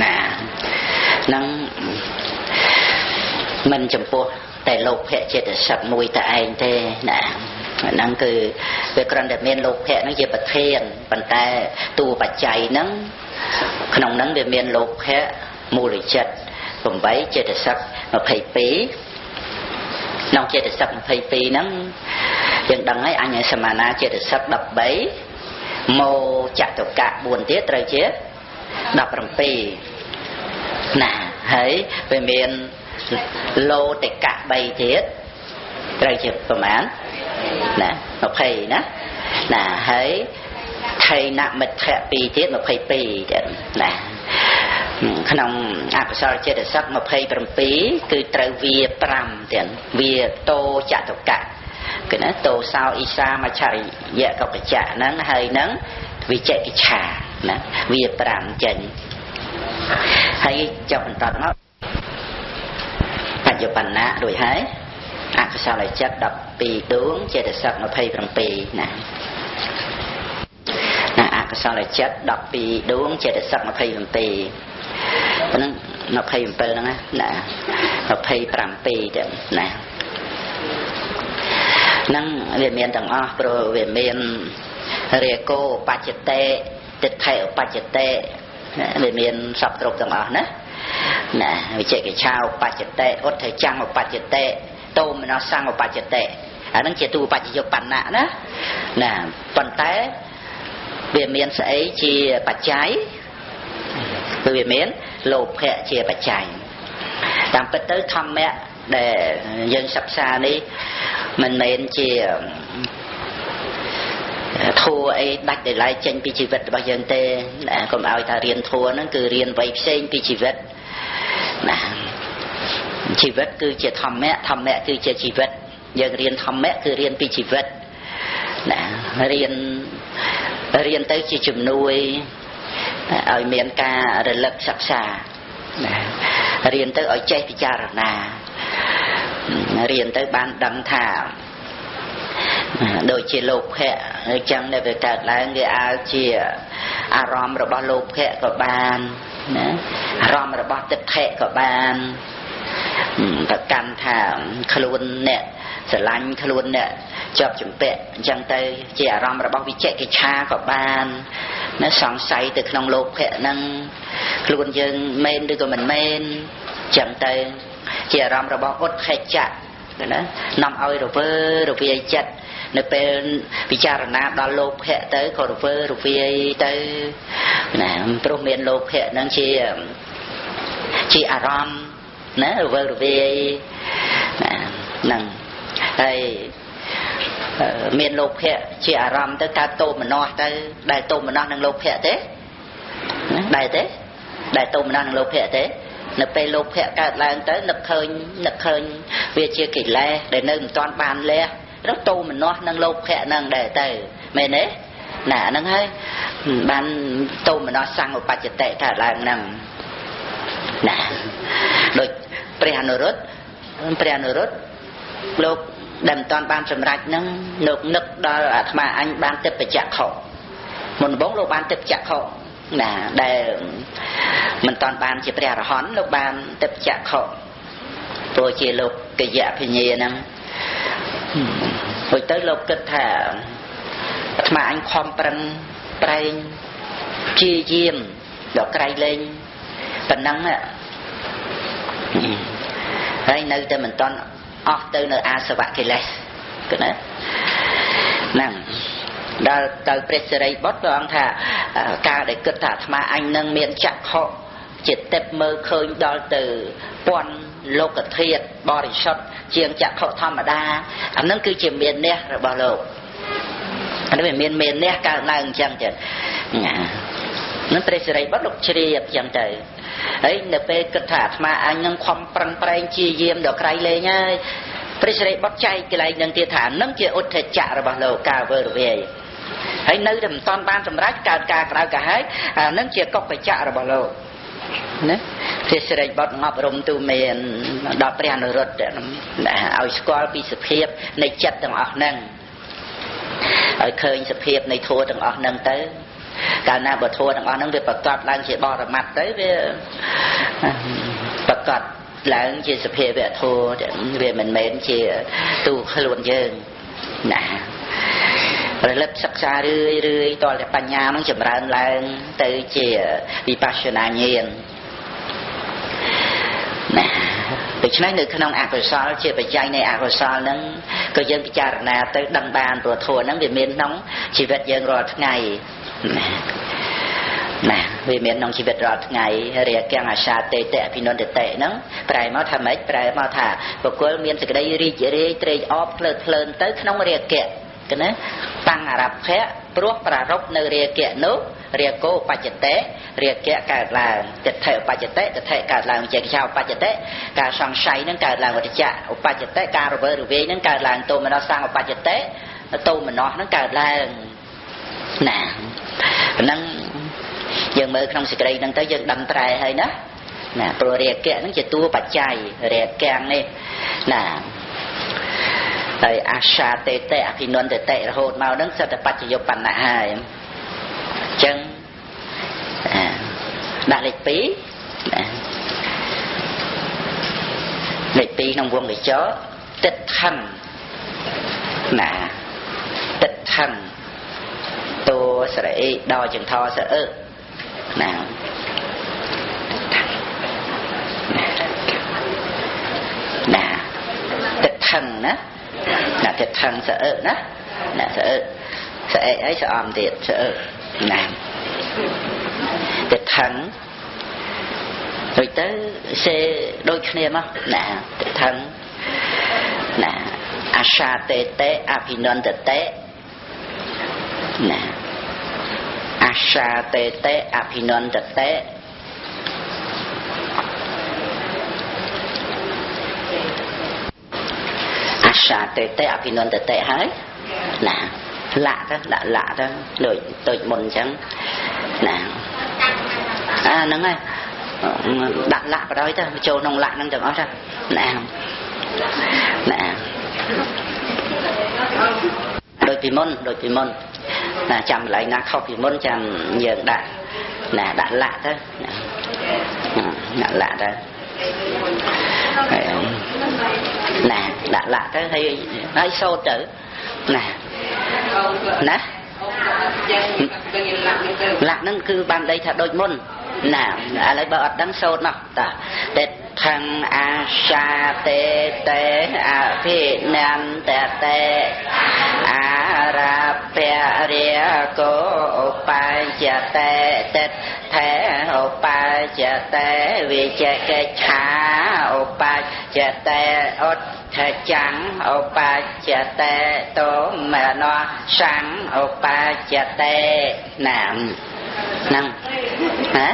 ណានឹងមិនចំពោះតែលោភៈចេតសិកមួយតែឯងទេណាហ្នឹងគឺវាគ្រាន់តែមានលោភៈហ្នឹងជាប្រធានប៉ុន្តែតួបច្ច័យហ្នឹងក្នុងហ្នឹងវាមានលោភៈមូលចិត្ត8ចេតសិក22ក្នុងចេតសិក22ហ្នឹងយើងដឹងហើយអញ្ញសមានាចេតសិក13មោចតុកៈ4ទៀតត្រូវជា17ណាហើយវាមានលោតិកៈ3ទៀតត្រូវជាប្រមាណណា20ណាណាហើយថៃនមិទ្ធៈ2ទៀត22ទៀតណាក្នុងអកុសលចេតសិក27គឺត្រូវវា5ទៀតវាតោចតុកៈគឺណាតោសោអ៊ីសាមច្ឆរិយៈកបច្ចៈហ្នឹងហើយហ្នឹងវិជកិច្ឆាណាវា5ចេញហើយចុះបន្តមកបច្ចុប្បន្នៈរួចហើយអកុសលចិត្ត12ដួងចេតសិក27ណាណាអកុស សលចិត្ត12ដួងចេតសិក27ហ្នឹង27ហ្នឹងណា27ទៀតណាហ្នឹងវាមានទាំងអស់ព្រោះវាមានរាគោបច្ចតិទិដ្ឋិបច្ចតិវាមានសពគ្រប់ទាំងអស់ណាណាវិជកិច្ឆាបច្ចតិឧទ្ធិចាំងបច្ចតិតោមនស្សង្កបច្ចតិអាហ្នឹងជាទូបច្ចយុបណ្ណៈណាណាប៉ុន្តែវាមានស្អីជាបច្ច័យគឺវាមានលោភៈជាបច្ច័យតាមពិតទៅធម្មៈដែលយើងសិក្សានេះមិនមែនជាធัวអីដាច់ដោយឡែកចេញពីជីវិតរបស់យើងទេកុំឲ្យថារៀនធัวហ្នឹងគឺរៀនអ្វីផ្សេងពីជីវិតណាជីវិតគឺជាធម្មៈធម្មៈគឺជាជីវិតយើងរៀនធម្មៈគឺរៀនពីជីវិតណារៀនទៅជាជំនួយឲ្យមានការរលឹកសិក្សាណារៀនទៅឲ្យចេះពិចារណារៀនទៅបានដឹងថាដូចជាលោភៈអញ្ចឹងដែលវាកើតឡើងវាអាចជាអារម្មណ៍របស់លោភៈក៏បានណាអារម្មណ៍របស់ទិដ្ឋិក៏បានប្រកាន់ថាខ្លួនអ្នកស្រឡាញ់ខ្លួនអ្នកជាប់ជំពាក់អញ្ចឹងទៅជាអារម្មណ៍របស់វិជកិច្ឆាក៏បានណាសង្ស័យទៅក្នុងលោភៈហ្នឹងខ្លួនយើងមែនឬក៏មិនមែនអញ្ចឹងទៅជាអារម្មណ៍របស់ឧទ្ធិច្ចៈណានាំឲ្យរវើរវាយចិត្តនៅពេលពិចារណាដល់លោភៈទៅក៏រវើរវាយទៅណាព្រោះមានលោភៈហ្នឹងជាអារម្មណ៍ណារវើរវាយណាហ្នឹងហើយមានលោភៈជាអារម្មណ៍ទៅកើតទោមនស្សទៅដែលទោមនស្សនឹងលោភៈទេណាដែរទេដែលទោមនស្សនឹងលោភៈទេនៅពេលលោភៈកើតឡើងទៅនឹកឃើញវាជាកិលេសដែលនៅមិនទាន់បានលះនោះទោមនស្សនឹងលោភៈនឹងដែរទៅមែនទេណាហ្នឹងហើយបានទោមនស្សសង្កបច្ចតិកើតឡើងហ្នឹងណាដូចព្រះអនុរុទ្ធលោកដែលមិនទាន់បានសម្រេចហ្នឹងលោកនឹកដល់អាត្មាអញបានទិព្វចក្ខុមុនដំបូងលោកបានទិព្វចក្ខុណាដែលមិនទាន់បានជាព្រះអរហន្តលោកបានទិព្វចក្ខុព្រោះជាលោកកយៈភិញ្ញាហ្នឹងរួចទៅលោកគិតថាអាត្មាអញខំប្រឹងប្រែងជាយាមដល់ក្រៃលែងប៉ុណ្ណឹងហើយនៅតែមិនទាន់អស់ទៅនៅអាសវៈកិលេសគឺណាហ្នឹងដល់ទៅព្រះសិរីបុត្រព្រះអង្គថាការដែលគិតថាអាត្មាអញនឹងមានចក្ខុជាទេពមើលឃើញដល់ទៅពាន់លោកធាតុបរិសុទ្ធជាងចក្ខុធម្មតាអាហ្នឹងគឺជាមានះរបស់លោកអានេះវាមានមានះកើតឡើងអញ្ចឹងទៀតហ្នឹងព្រះសិរីបុត្រលោកជ្រាបអញ្ចឹងទៅហើយនៅពេលគិតថាអាត្មាអញនឹងខំប្រឹងប្រែងជាយាមដល់ក្រៃលែងហើយព្រះសិរីបុត្រចែកកន្លែងនឹងទៀតថានឹងជាឧទ្ធចៈរបស់លោកការវើរវាយហើយនៅតែមិនទាន់បានសម្រេចកើតការក្តៅក្រហាយអានឹងជាកុកចៈរបស់លោកណាព្រះសិរីបុត្រងាប់រំទូមានដល់ព្រះអនុរុទ្ធឲ្យស្គាល់ពីសភាពនៃចិត្តទាំងអស់ហ្នឹងឲ្យឃើញសភាពនៃធម៌ទាំងអស់ហ្នឹងទៅកាលណាបើធម៌ទាំងអស់ហ្នឹងវាប្រកបឡើងជាបរមត្តទៅវាប្រកបឡើងជាសភាវៈធម៌វាមិនមែនជាទូខ្លួនយើងណារលឹកសិក្សារឿយរឿយតលតែបញ្ញានឹងចម្រើនឡើងទៅជាវិបស្សនាញាណណាដូច្នេះនៅក្នុងអកុសលជាបច្ច័យនៃអកុសលហ្នឹងក៏យើងពិចារណាទៅដឹងបានព្រោះធម៌ហ្នឹងវាមានក្នុងជីវិតយើងរាល់ថ្ងៃណាវាមានក្នុងជីវិតរាល់ថ្ងៃរាគំអាសាតេតៈអភិនន្ទតិហ្នឹងប្រែមកថាម៉េចប្រែមកថាបុគ្គលមានសេចក្តីរីករាយត្រេកអរភ្លើតភ្លើនទៅក្នុងរាគៈគឺណាតាំងអរភៈព្រោះប្រារព្ធនៅរាគៈនោះរាគោបច្ចតិរាគៈកើតឡើងទិដ្ឋិបច្ចតិទិដ្ឋិកើតឡើងចេកចោបច្ចតិការសង្ស័យនឹងកើតឡើងវត្តចៈឧបច្ចតិការរវើរវាយនឹងកើតឡើងទោមនស្សសង្កបច្ចតិទោមនស្សនឹងកើតឡើងណាហ្នឹងយើងមើលក្នុងសេចក្តីហ្នឹងទៅយើងដឹងប្រែហើយណាណាព្រោះរាគៈហ្នឹងជាតួបច្ច័យរាគៈនេះណាហើយអាសាតេតៈអភិនន្ទតិរហូតមកហ្នឹងសិតតែបច្ចយុបណ្ណៈហើយ ចឹងដាក់លេខ2ណាលេខ2ក្នុងវងកញ្ចក់ទិដ្ឋឹងណាទិដ្ឋឹងតួស្រអ៊ីដល់ចង្ថសអឺណាណាទិដ្ឋឹងណាណាទិដ្ឋឹងសអឺណាណាសអឺសអេអីសអំទៀតសអឺណាទិដ្ឋឹងដូចទៅសេដូចគ្នាមកណាទិដ្ឋឹងណាអាសាតេតេអភិនន្តតេណាអាសាតេតេអភិនន្តតេអាសាតេតេអភិនន្តតេហើយណាលាក់ទៅដាក់លាក់ទៅដូចដូចមុនអញ្ចឹងណាអាហ្នឹងហើយដាក់លាក់បណ្ដោយទៅចូលក្នុងលាក់ហ្នឹងទាំងអស់ទៅណាណាដូចពីមុនដូចពីមុនណាចាំកន្លែងណាខុសពីមុនចាំយើងដាក់ណាដាក់លាក់ទៅដាក់លាក់ទៅណាដាក់លាក់ទៅហើយហើយសូត្រទៅណាណាលាក់ហ្នឹងគឺបានដីថាដូចមុនណាឥឡូវបើអត់ដឹងសូត្រមកតាទេថੰអាសាតេតេអភិនន្តតេអារាពរិកោឧបញ្ចតេតិថេឧបញ្ចតេវិជកិច្ឆាឧបញ្ចតេឧទ្ធចាំងឧបញ្ចតេទោមនសੰឧបញ្ចតេណាហ្នឹងណា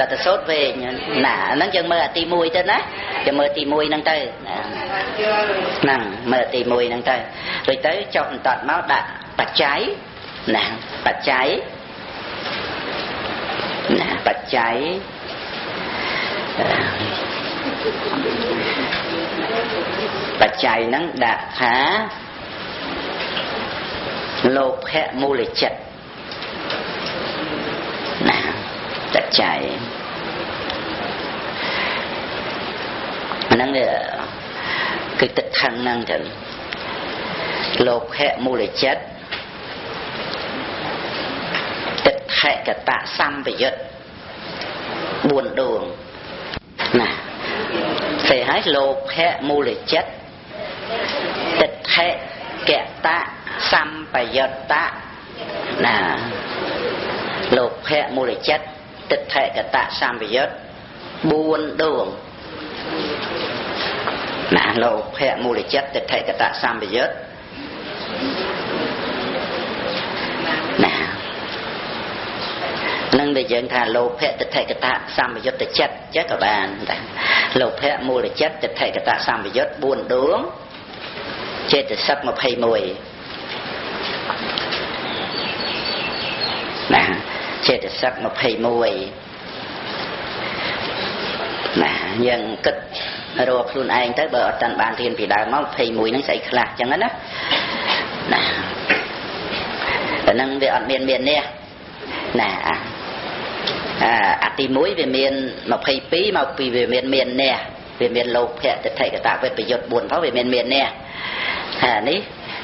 ដល់ទៅសូត្រវិញណាហ្នឹងយើងមើលអាទី1ទៅណាយើងមើលទី1ហ្នឹងទៅហ្នឹងមើលទី1ហ្នឹងទៅរួចទៅចុះបន្តមកដាក់បច្ច័យណាបច្ច័យណាបច្ច័យបច្ច័យហ្នឹងដាក់ថាលោភៈមូលចិត្តណាបច្ច័យហ្នឹងវាគឺទឹកខឹងហ្នឹងចឹងលោភៈមូលចិត្តទិដ្ឋិកតសម្បយុទ្ធ4ដួងណាសេហើយលោភៈមូលចិត្តទិដ្ឋិកតសម្បយុត្តណាលោភៈមូលចិត្តទិដ្ឋិកតសម្បយុទ្ធ4ដួងណាលោភៈមូលចិត្តទិដ្ឋិកតសម្បយុទ្ធណានឹងដែលយើងថាលោភៈទិដ្ឋិកតសម្បយុទ្ធចិត្តចេះក៏បានដែរលោភៈមូលចិត្តទិដ្ឋិកតសម្បយុទ្ធ4ដួងចេតសិក21ណាចេតសិក21ណាយើងគិតរកខ្លួនឯងទៅបើអត់តាន់បានរៀនពីដើមមក21ហ្នឹងស្អីខ្លះចឹងណាណាតែហ្នឹងវាអត់មានមាននេះណាអាទី1វាមាន22មកពីវាមានមាននេះវាមានលោភៈទិដ្ឋិកតវិបយុទ្ធ4ផងវាមានមាននេះហើយនេះ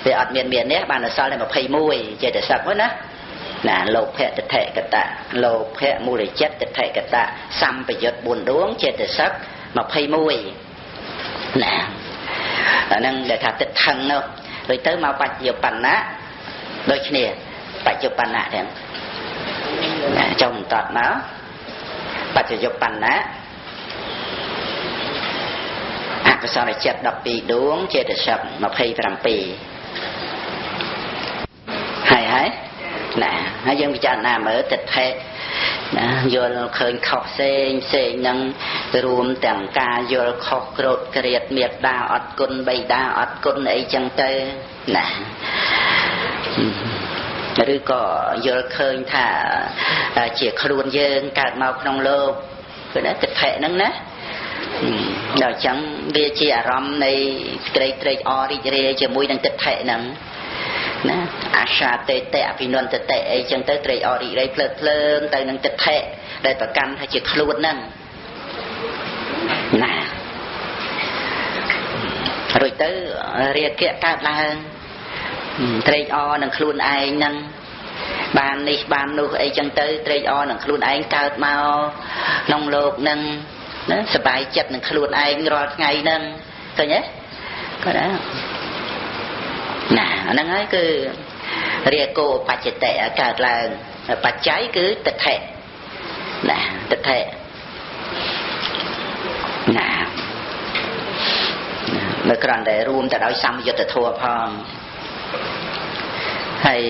វាអត់មានមាននេះបានអសល់តែ21ចេតសិកហ្នឹងណាណាលោភៈទិដ្ឋិកតលោភៈមូលចិត្តទិដ្ឋិកតសម្បយុទ្ធ4ដួងចេតសិក21ណាអាហ្នឹងដែលថាទិដ្ឋឹងនោះដូចទៅមកបច្ចុប្បន្នៈដូចគ្នាបច្ចុប្បន្នៈទាំងណាចុះបន្តមកបច្ចុប្បន្នៈអកុសលចិត្ត12ដួងចេតសិក27ហើយហើយណាហើយយើងពិចារណាមើលទិដ្ឋិណាយល់ឃើញខុសផ្សេងផ្សេងហ្នឹងរួមទាំងការយល់ខុសក្រោធក្រៀតមេត្តាអត់គុណបិតាអត់គុណអីចឹងទៅណាឬក៏យល់ឃើញថាជាខ្លួនយើងកើតមកក្នុងលោកគឺណាទិដ្ឋិហ្នឹងណាដល់ចឹងវាជាអារម្មណ៍នៃក្តីត្រេកអររីករាយជាមួយនឹងទិដ្ឋិហ្នឹង ណាអាសាតេតេអភិនន្តតេអីចឹងទៅត្រេកអររីករាយភ្លើតភ្លើនទៅនឹងទិដ្ឋិដែលប្រកាន់ថាជាខ្លួនហ្នឹងណារួចទៅរាគៈកើតឡើងត្រេកអរនឹងខ្លួនឯងហ្នឹងបាននេះបាននោះអីចឹងទៅត្រេកអរនឹងខ្លួនឯងកើតមកក្នុងលោកហ្នឹងណាសប្បាយចិត្តនឹងខ្លួនឯងរាល់ថ្ងៃហ្នឹងឃើញទេគាត់ណាណាអាហ្នឹងហើយគឺរាគោបច្ចតិកើតឡើងបច្ច័យគឺទិដ្ឋិណាទិដ្ឋិណានៅគ្រាន់តែរួមទៅដោយសម្យុទ្ធធម៌ផងហើយ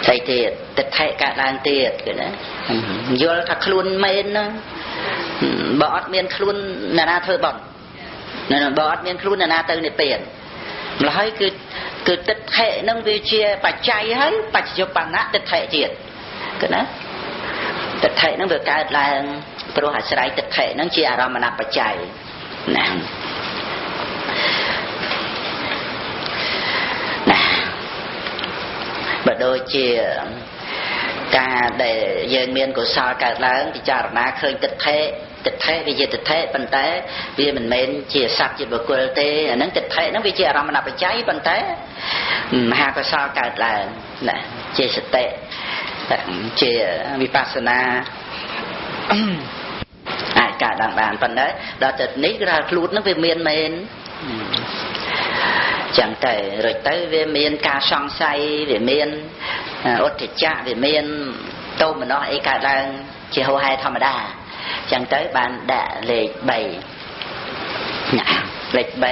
ស្អីទៀតទិដ្ឋិកើតឡើងទៀតគឺណាយល់ថាខ្លួនមែនណាបើអត់មានខ្លួនអ្នកណាធ្វើបុណ្យបើអត់មានខ្លួនអ្នកណាទៅនិព្វានម្ល៉េះហើយគឺទិដ្ឋិនឹងវាជាបច្ច័យហើយបច្ចុប្បន្នទិដ្ឋិទៀតគឺណាទិដ្ឋិនឹងវាកើតឡើងព្រោះអាស្រ័យទិដ្ឋិនឹងជាអារម្មណបច្ច័យណាណាបើដូចជាការដែលយើងមានកុសលកើតឡើងពិចារណាឃើញទិដ្ឋិទិដ្ឋិវាជាទិដ្ឋិប៉ុន្តែវាមិនមែនជាសត្វជាបុគ្គលទេអាហ្នឹងទិដ្ឋិហ្នឹងវាជាអារម្មណបច្ច័យប៉ុន្តែមហាកុសលកើតឡើងណាជាសតិជាវិបស្សនាអាចកើតឡើងបានប៉ុន្តែដល់ទៅនេះគឺថាខ្លួនហ្នឹងវាមានមែនចឹងទៅរួចទៅវាមានការសង្ស័យវាមានឧទ្ធចៈវាមានទោមនស្សអីកើតឡើងជាហោហែធម្មតាចឹងទៅបានដាក់លេខ3ណាលេខ3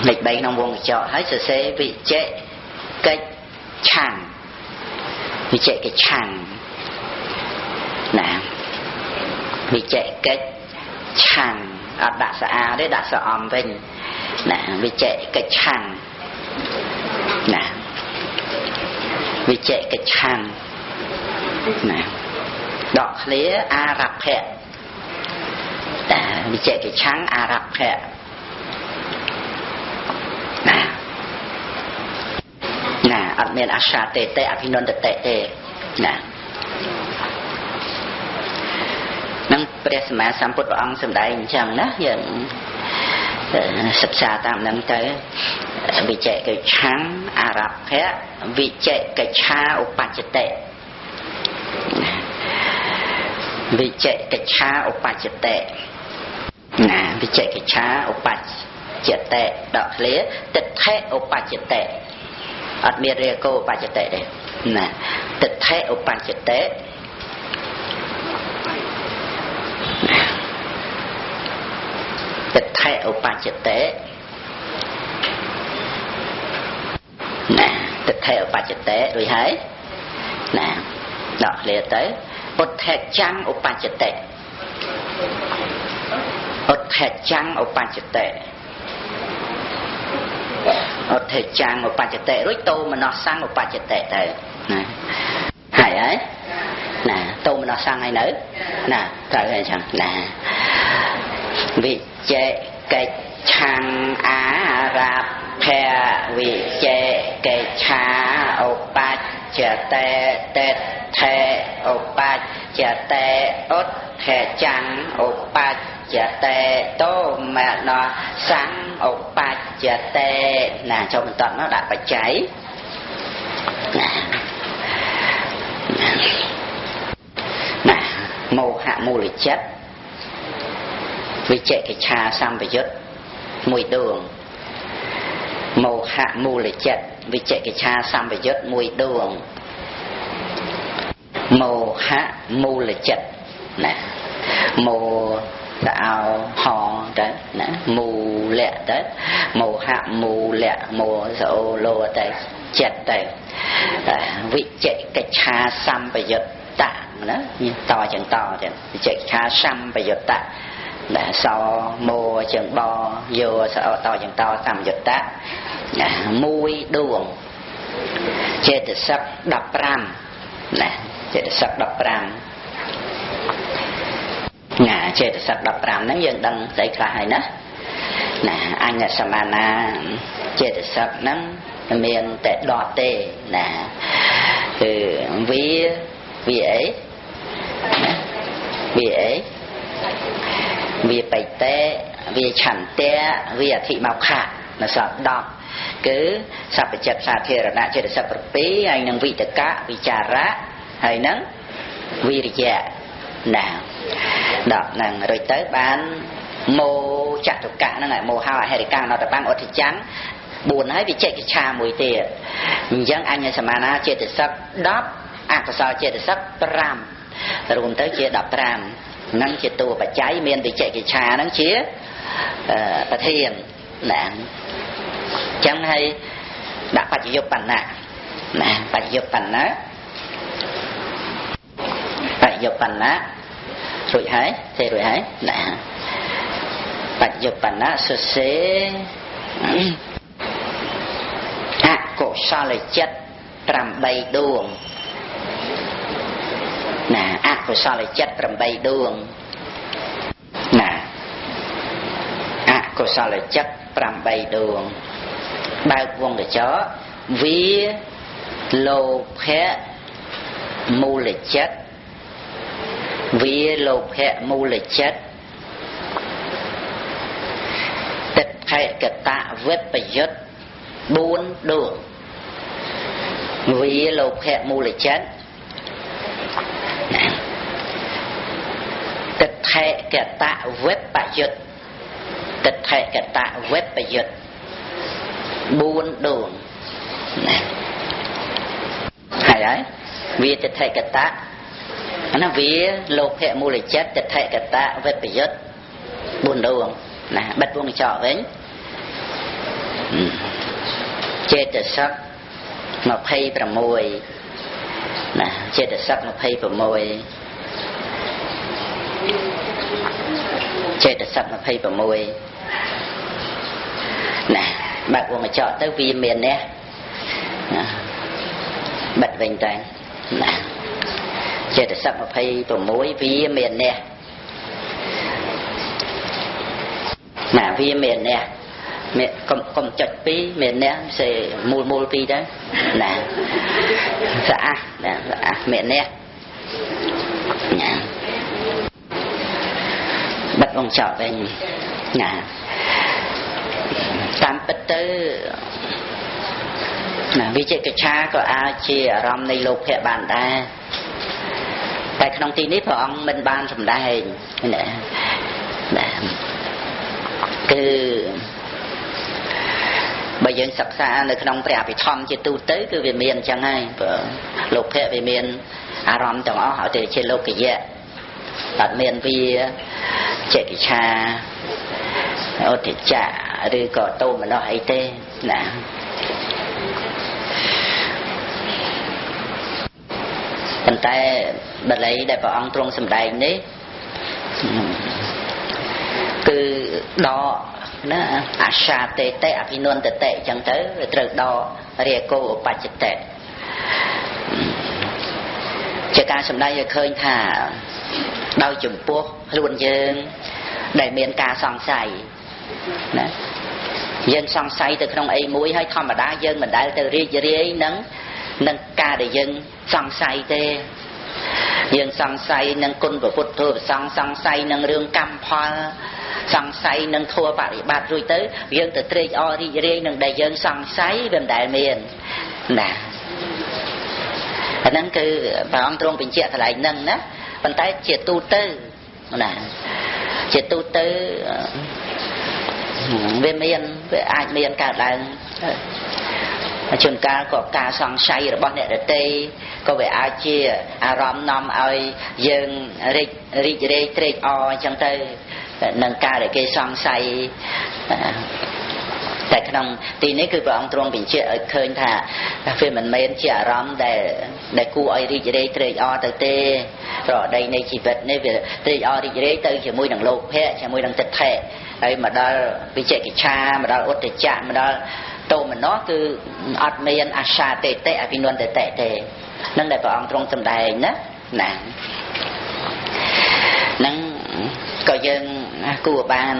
លេខ3ក្នុងវងកញ្ចក់ហើយសរសេរវិជិកិច្ឆាំងវិជិកិច្ឆាំងណាវិជិកិច្ឆាំងអត់ដាក់ស្អាតទេដាក់ស្អំវិញណាវិជិកិច្ឆាំងណាវិជិកិច្ឆាំងណាដកឃ្លាអារព្ភៈតាវិជិកិច្ឆាំងអារព្ភៈណាណាអត់មានអាសាតេតេអភិនន្តតេទេណានឹងព្រះសម្មាសម្ពុទ្ធព្រះអង្គសម្ដែងអញ្ចឹងណាយើងសិក្សាតាមនឹងទៅវិជិកិច្ឆាំងអារព្ភៈវិជិកិច្ឆាឧបច្ចតិវិជិកិច្ឆាឧបច្ចតិណាវិជិកិច្ឆាឧបច្ចតិដកឃ្លាទិដ្ឋិឧបច្ចតិអត់មានរាគោឧបច្ចតិទេណាទិដ្ឋិឧបច្ចតិទិដ្ឋិឧបច្ចតិណាទិដ្ឋិឧបច្ចតិរួចហើយណាដកឃ្លាទៅឧទ្ធចាំងឧបច្ចតិឧទ្ធចាំងឧបច្ចតិឧទ្ធចាំងឧបច្ចតិរួចតោមនស្សੰឧបច្ចតិទៅណាហើយហើយណាតោមនស្សੰហើយនៅណាត្រូវហើយអញ្ចឹងណាវិជិកិច្ឆាំងអារព្ភៈវិជិកិច្ឆាឧបច្ចតិទិដ្ឋិឧបច្ចតិឧទ្ធចាំងឧបច្ចតិតោមនស្សੰឧបច្ចតិណាចូលបន្តមកដាក់បច្ច័យណាណាមោហៈមូលចិត្តវិជិកិច្ឆាសម្បយុទ្ធមួយដួងមោហៈមូលចិត្តវិជិកិច្ឆាសម្បយុទ្ធមួយដួងមោហៈមូលចិត្តណាមោតអោហទៅណាមូលៈទៅមោហៈមូលៈមោសអូលោទៅចិត្តទៅវិជិកិច្ឆាសម្បយុត្តៈណាតចឹងតចឹងវិជិកិច្ឆាសម្បយុត្តៈណាសមោចឹងបយោសអតចឹងតសម្យុត្តៈណាមួយដួងចេតសិក15ណាចេតសិក15ណាចេតសិក15ហ្នឹងយើងដឹងស្អីខ្លះហើយណា ណាអញ្ញសមានាចេតសិកហ្នឹងមានតែ10ទេណាគឺវាអីណាវាអីវាបៃតេវាឆន្ទៈវាអធិមោខៈនៅសល់10គឺសព្វចិត្តសាធារណៈចេតសិក7ហើយនឹងវិតកៈវិចារៈហើយនឹងវិរិយៈណា10ហ្នឹងរួចទៅបានមោចតុកៈហ្នឹងមោហោអហិរិកាំងអនតបាំងអធិចាំង4ហើយវិជិកិច្ឆាមួយទៀតអញ្ចឹងអញ្ញសមានាចេតសិក10អកុសលចេតសិក5រួមទៅជា15ហ្នឹងជាតួបច្ច័យមានវិជិកិច្ឆាហ្នឹងជាប្រធានណាអញ្ចឹងហើយដាក់បច្ចយុបណ្ណៈណាបច្ចយុបណ្ណៈបច្ចយុបណ្ណៈរួចហើយទេរួចហើយណាបច្ចុប្បន្នៈសរសេរអកុសលចិត្ត8ដួងណាអកុសលចិត្ត8ដួងណាអកុសលចិត្ត8ដួងបើកវងកញ្ចក់វាលោភៈមូលចិត្តវាលោភៈមូលចិត្តទិដ្ឋិកតវិបយុទ្ធ4ដួងវាលោភៈមូលចិត្តទិដ្ឋិកតវិបយុទ្ធទិដ្ឋិកតវិបយុទ្ធ4ដួងណាហើយហើយវាទិដ្ឋិកតអានោះវាលោភៈមូលចិត្តទិដ្ឋិកតវិបយុទ្ធ4ដួងណាបិទវងកញ្ចក់វិញចេតសិក26ណាចេតសិក26ចេតសិក26ណាបើកវងកញ្ចក់ទៅវាមាននេះណាបិទវិញតែណាចេតសិក26វាមាននេះណាវាមាននេះមានកុំចុច2មាននេះសេមូលមូល2ដែរណាស្អាតណាស្អាតមាននេះណាបិទវងចោលវិញណាតាមពិតទៅណាវិជិកិច្ឆាក៏អាចជាអារម្មណ៍នៃលោភៈបានដែរតែក្នុងទីនេះព្រះអង្គមិនបានសម្ដែងណាណាគឺបើយើងសិក្សានៅក្នុងព្រះអភិធម្មជាទូទៅគឺវាមានអញ្ចឹងហើយបើលោភៈវាមានអារម្មណ៍ទាំងអស់ឲ្យទៅជាលោកយៈអត់មានវាចេកិច្ឆាឧទ្ទចៈឬក៏តោមនោះអីទេណាប៉ុន្តែបាលីដែលព្រះអង្គទ្រង់សម្ដែងនេះគឺដកណាអាសាតេតេអភិនន្តតេអញ្ចឹងទៅត្រូវដករាគោឧបច្ចតិជាការសម្ដែងឲ្យឃើញថាដោយចំពោះខ្លួនយើងដែលមានការសង្ស័យណាយើងសង្ស័យទៅក្នុងអីមួយហើយធម្មតាយើងមិនដែលទៅរីករាយនឹងការដែលយើងសង្ស័យទេយើងសង្ស័យនឹងគុណព្រះពុទ្ធធម៌ព្រះសង្ឃសង្ស័យនឹងរឿងកម្មផលសង្ស័យនឹងធម៌បរិបត្តិរួចទៅយើងទៅត្រេកអររីករាយនឹងដែលយើងសង្ស័យវាមិនដែលមានណាអាហ្នឹងគឺព្រះអង្គទ្រង់បញ្ជាក់កន្លែងហ្នឹងណាប៉ុន្តែជាទូទៅណាជាទូទៅវាមានវាអាចមានកើតឡើងជួនកាលក៏ការសង្ស័យរបស់អ្នកដទៃក៏វាអាចជាអារម្មណ៍នាំឲ្យយើងរីករាយត្រេកអរអញ្ចឹងទៅនឹងការដែលគេសង្ស័យតែក្នុងទីនេះគឺព្រះអង្គទ្រង់បញ្ជាក់ឲ្យឃើញថាវាមិនមែនជាអារម្មណ៍ដែលគួរឲ្យរីករាយត្រេកអរទៅទេព្រោះដីនៃជីវិតនេះវាត្រេកអររីករាយទៅជាមួយនឹងលោភៈជាមួយនឹងទិដ្ឋិហើយមកដល់វិជិកិច្ឆាមកដល់ឧទ្ទចៈមកដល់តោមនោះគឺអត់មានអាសាតេតិអភិនន្តតិទេនឹងដែលព្រះអង្គទ្រង់សម្ដែងណាណានឹងក៏យើង គួរបាន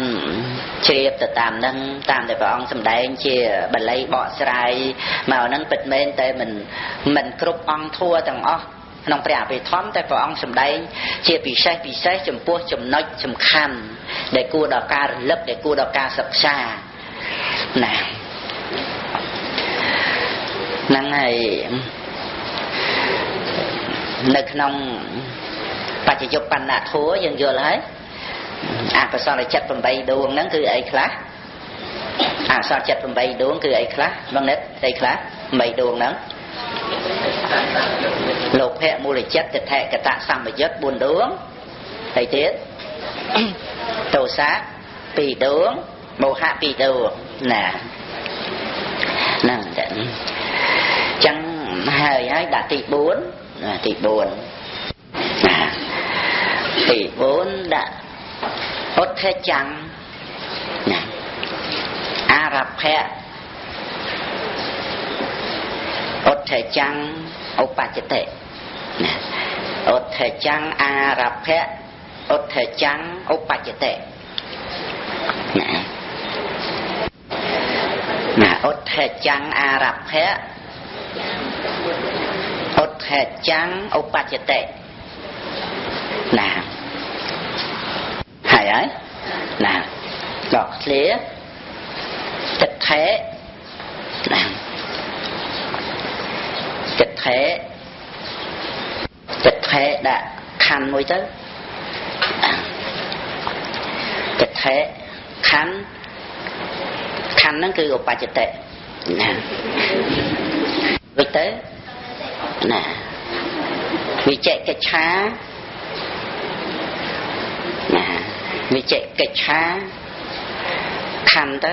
ជ្រាបទៅតាមនឹងតាមដែលព្រះអង្គសម្ដែងជាបាលីបកស្រាយមកហ្នឹងពិតមែនតែមិនគ្រប់អង្គធัวទាំងអស់ក្នុងព្រះអភិធម្មតែព្រះអង្គសម្ដែងជាពិសេសពិសេសចំពោះចំណុចសំខាន់ដែលគួរដល់ការរលឹកដែលគួរដល់ការសិក្សាណាហ្នឹងហើយនៅក្នុងបច្ចយុបណ្ណធัวយើងយល់ហើយអកុសលចិត្ត8ដួងហ្នឹងគឺអីខ្លះអកុសលចិត្ត8ដួងគឺអីខ្លះបងនិតអីខ្លះ8ដួងហ្នឹងលោភៈមូលចិត្តទិដ្ឋិកតសម្បយុត្ត4ដួងហើយទៀតទោសៈ2ដួងមោហៈ2ដួងណាហ្នឹងចឹងចឹងហើយហើយដាក់ទី4ណាទី4ណាទី4ដាក់ឧទ្ធចាំងណាអារភៈឧទ្ធចាំងឧបច្ចតិណាឧទ្ធចាំងអារភៈឧទ្ធចាំងឧបច្ចតិណាណាឧទ្ធចាំងអារភៈឧទ្ធចាំងឧបច្ចតិណាហើយហើយណាដកឃ្លាទិដ្ឋិណាទិដ្ឋិទិដ្ឋិដាក់ខណ្ឌមួយទៅទិដ្ឋិខណ្ឌខណ្ឌហ្នឹងគឺឧបច្ចតិណារួចទៅណាវិជកិច្ឆាណាវិជកិច្ឆាខណ្ឌទៅ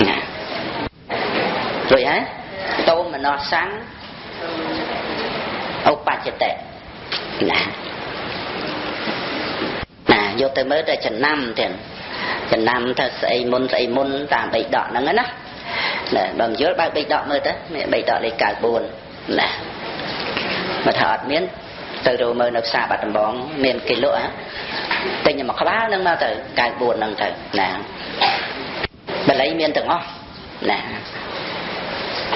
ណារួចហើយតោមនស្សੰឧបច្ចតិណាណាយកទៅមើលតែចំណាំទៀតចំណាំថាស្អីមុនស្អីមុនតាមបៃដកហ្នឹងណាណាបើមិនយល់បើកបៃដកមើលទៅមានបៃដកលេខ94ណាបើថាអត់មានទៅរកមើលនៅផ្សារបាត់ដំបងមានគេលក់ហ៎ទិញមួយក្បាលហ្នឹងមកទៅ94ហ្នឹងទៅណាបាលីមានទាំងអស់ណា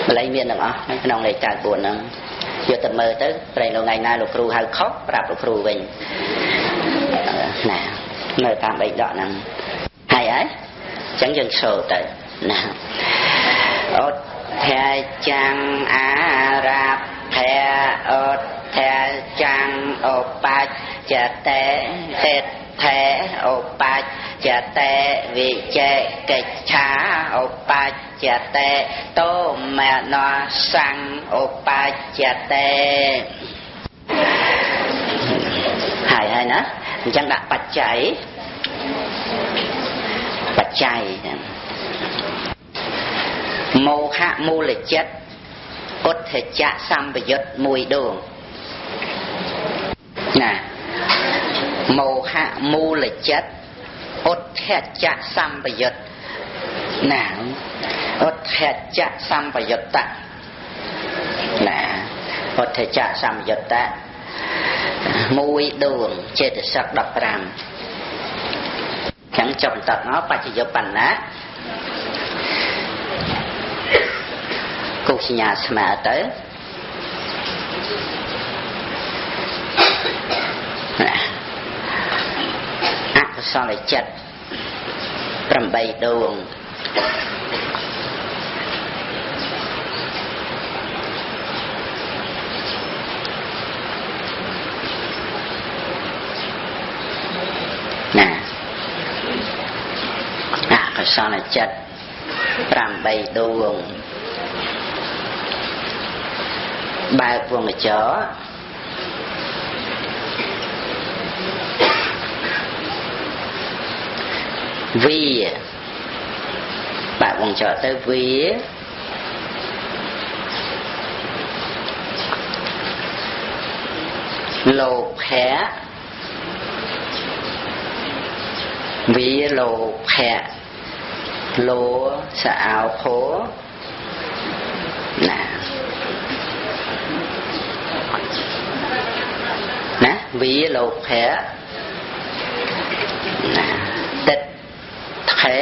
បាលីមានទាំងអស់ក្នុងលេខ94ហ្នឹងយកទៅមើលទៅប្រែនៅថ្ងៃណាលោកគ្រូហៅខុសប្រាប់លោកគ្រូវិញណាមើលតាមបៃដកហ្នឹងហើយហើយអញ្ចឹងយើងសូត្រទៅណាឧទ្ធចាំងអារភៈឧទ្ធចាំងឧបច្ចតិទិដ្ឋិឧបច្ចតិវិជកិច្ឆាឧបច្ចតិតោមនស្សੰឧបច្ចតិហើយហើយណាអញ្ចឹងដាក់បច្ច័យបច្ច័យមោហៈមូលចិត្តឧទ្ធចៈសម្បយុត្តមួយដួងណាមោហៈមូលចិត្តឧទ្ធចៈសម្បយុត្តណាឧទ្ធចៈសម្បយុត្តណាឧទ្ធចៈសម្បយុត្តមួយដួងចេតសិក15ចឹងចុះបន្តមកបច្ចយុបណ្ណាកុសញ្ញាស្មើទៅអកុសលចិត្ត8ដួងណាអកុសលចិត្ត8ដួងបើកវងកញ្ចក់វាបើកវងកញ្ចក់ទៅវាលោភៈវាលោភៈលោសអោភោណាណាវាលោភៈ ណាទិដ្ឋិ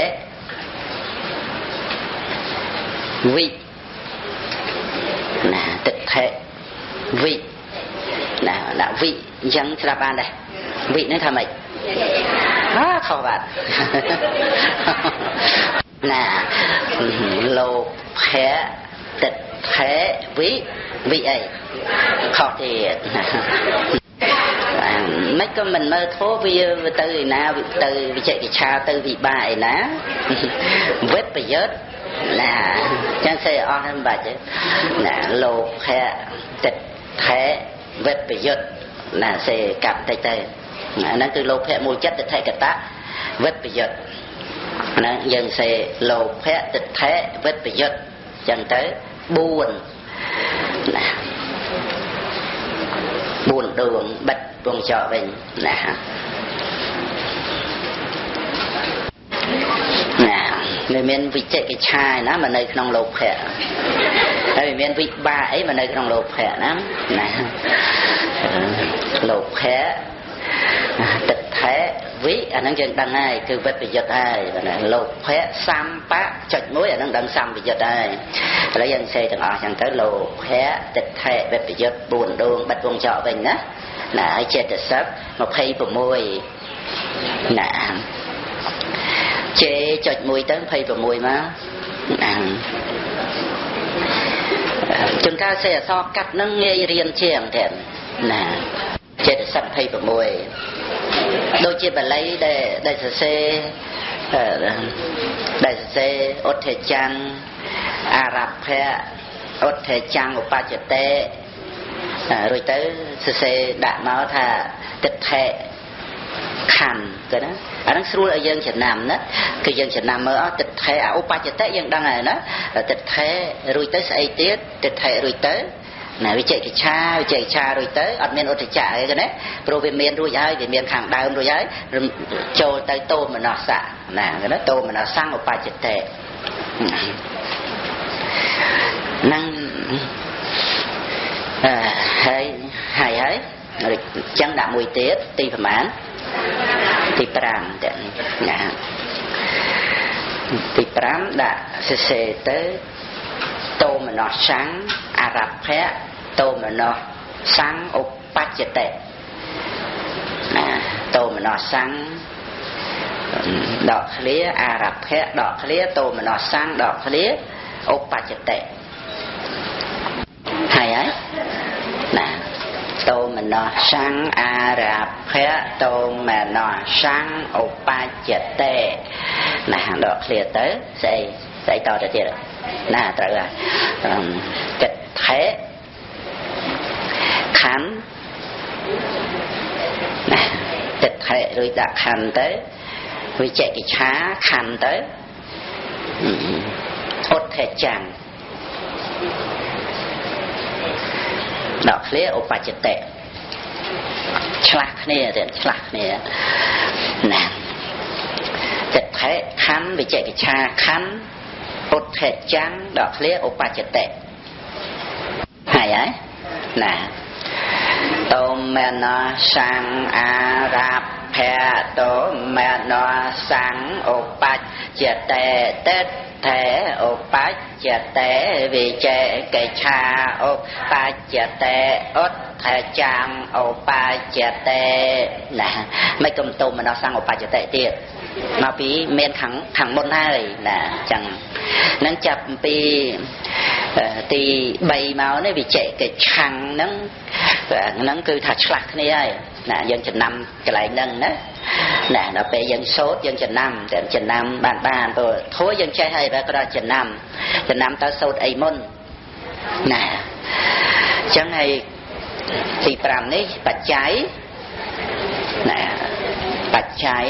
វិណាទិដ្ឋិវិណាដាក់វិអញ្ចឹងស្រាប់បានដែរវិហ្នឹងថាម៉េចអើខុសបាទណាលោភៈទិដ្ឋិវិវិអីខុសទៀតមិនក៏មិនមើលធោះវាទៅឯណាទៅវិជកិច្ឆាទៅវិបាឯណាវិបយុទ្ធណាចឹងសេអស់ហ្នឹងមិនបាច់ទេណាលោភៈទិដ្ឋិវិបយុទ្ធណាសេកាប់តិចទៅអាហ្នឹងគឺលោភៈមូលចិត្តទិដ្ឋិកតៈវិបយុទ្ធហ្នឹងយើងសេលោភៈទិដ្ឋិវិបយុទ្ធចឹងទៅ4ណា4ដួងបិទវងចកវិញណាណាវាមានវិជកិច្ឆាណាមកនៅក្នុងលោភៈហើយវាមានវិបាកអីមកនៅក្នុងលោភៈណាណាលោភៈទិដ្ឋិវិអាហ្នឹងយើងដឹងហើយគឺវិបយុទ្ធហើយណាលោភៈសម្បៈចុចមួយអាហ្នឹងដឹងសម្បយុទ្ធហើយឥឡូវយើងសេទាំងអស់ចឹងទៅលោភៈទិដ្ឋិវិបយុទ្ធ4ដួងបិទវងចកវិញណាណាហើយចេតសិក26ណាជេចុច1ទៅ26មកណាជួនកាលសេអសរកាត់នឹងងាយរៀនជាងទៀតណាចេតសិក26ដូចជាបាលីដែលសរសេរដែលសរសេរឧទ្ធិចាំងអារព្ភៈឧទ្ធិចាំងឧបច្ចតិរួចទៅសរសេរដាក់មកថាទិដ្ឋិខណ្ឌទៅណាអាហ្នឹងស្រួលឲ្យយើងចំណាំណាគឺយើងចំណាំមើលអស់ទិដ្ឋិឧបច្ចតិយើងដឹងហើយណាទិដ្ឋិរួចទៅស្អីទៀតទិដ្ឋិរួចទៅណាវិជកិច្ឆាវិជកិច្ឆារួចទៅអត់មានឧទ្ធចៈអីទេណាព្រោះវាមានរួចហើយវាមានខាងដើមរួចហើយចូលទៅតោមនស្សៈណាគេណាតោមនស្សៈឧបច្ចតិហ្នឹងហើយហើយហើយអញ្ចឹងដាក់មួយទៀតទីប្រមាណទី5ទៀតណាទី5ដាក់សរសេរទៅតោមនស្សៈអារព្ភៈតោមនស្សៈឧបច្ចតិណាតោមនស្សៈដកឃ្លាអារព្ភៈដកឃ្លាតោមនស្សៈដកឃ្លាឧបច្ចតិហើយហើយណាតោមនស្សៈអារព្ភៈតោមនស្សៈឧបច្ចតិណាដកឃ្លាទៅស្អីស្អីតទៅទៀតណាត្រូវហើយទិដ្ឋិខណ្ឌណាទិដ្ឋិរួចដាក់ខណ្ឌទៅវិជកិច្ឆាខណ្ឌទៅឧទ្ធិចាំងដកឃ្លាឧបច្ចតិឆ្លាស់គ្នាទៀតឆ្លាស់គ្នាណាទិដ្ឋិខណ្ឌវិជកិច្ឆាខណ្ឌឧទ្ធិចាំងដកឃ្លាឧបច្ចតិហើយហើយណាតោមនស្សੰអារព្ភៈតោមនស្សੰឧបច្ចតិទិដ្ឋិឧបច្ចតិវិជកិច្ឆាឧបច្ចតិឧទ្ធិចាំងឧបច្ចតិណាមិនកំតោមនស្សੰឧបច្ចតិទៀតមកពីមានខាងមុនហើយណាអញ្ចឹងនឹងចាប់ពីទី3មកនេះវិជកិច្ឆាំងហ្នឹងហ្នឹងគឺថាឆ្លាស់គ្នាហើយណាយើងចំណាំកន្លែងហ្នឹងណាណាដល់ពេលយើងសូត្រយើងចំណាំតែចំណាំបានព្រោះធัวយើងចេះហើយបើក៏ដល់ចំណាំតើសូត្រអីមុនណាអញ្ចឹងហើយទី5នេះបច្ច័យណាបច្ច័យ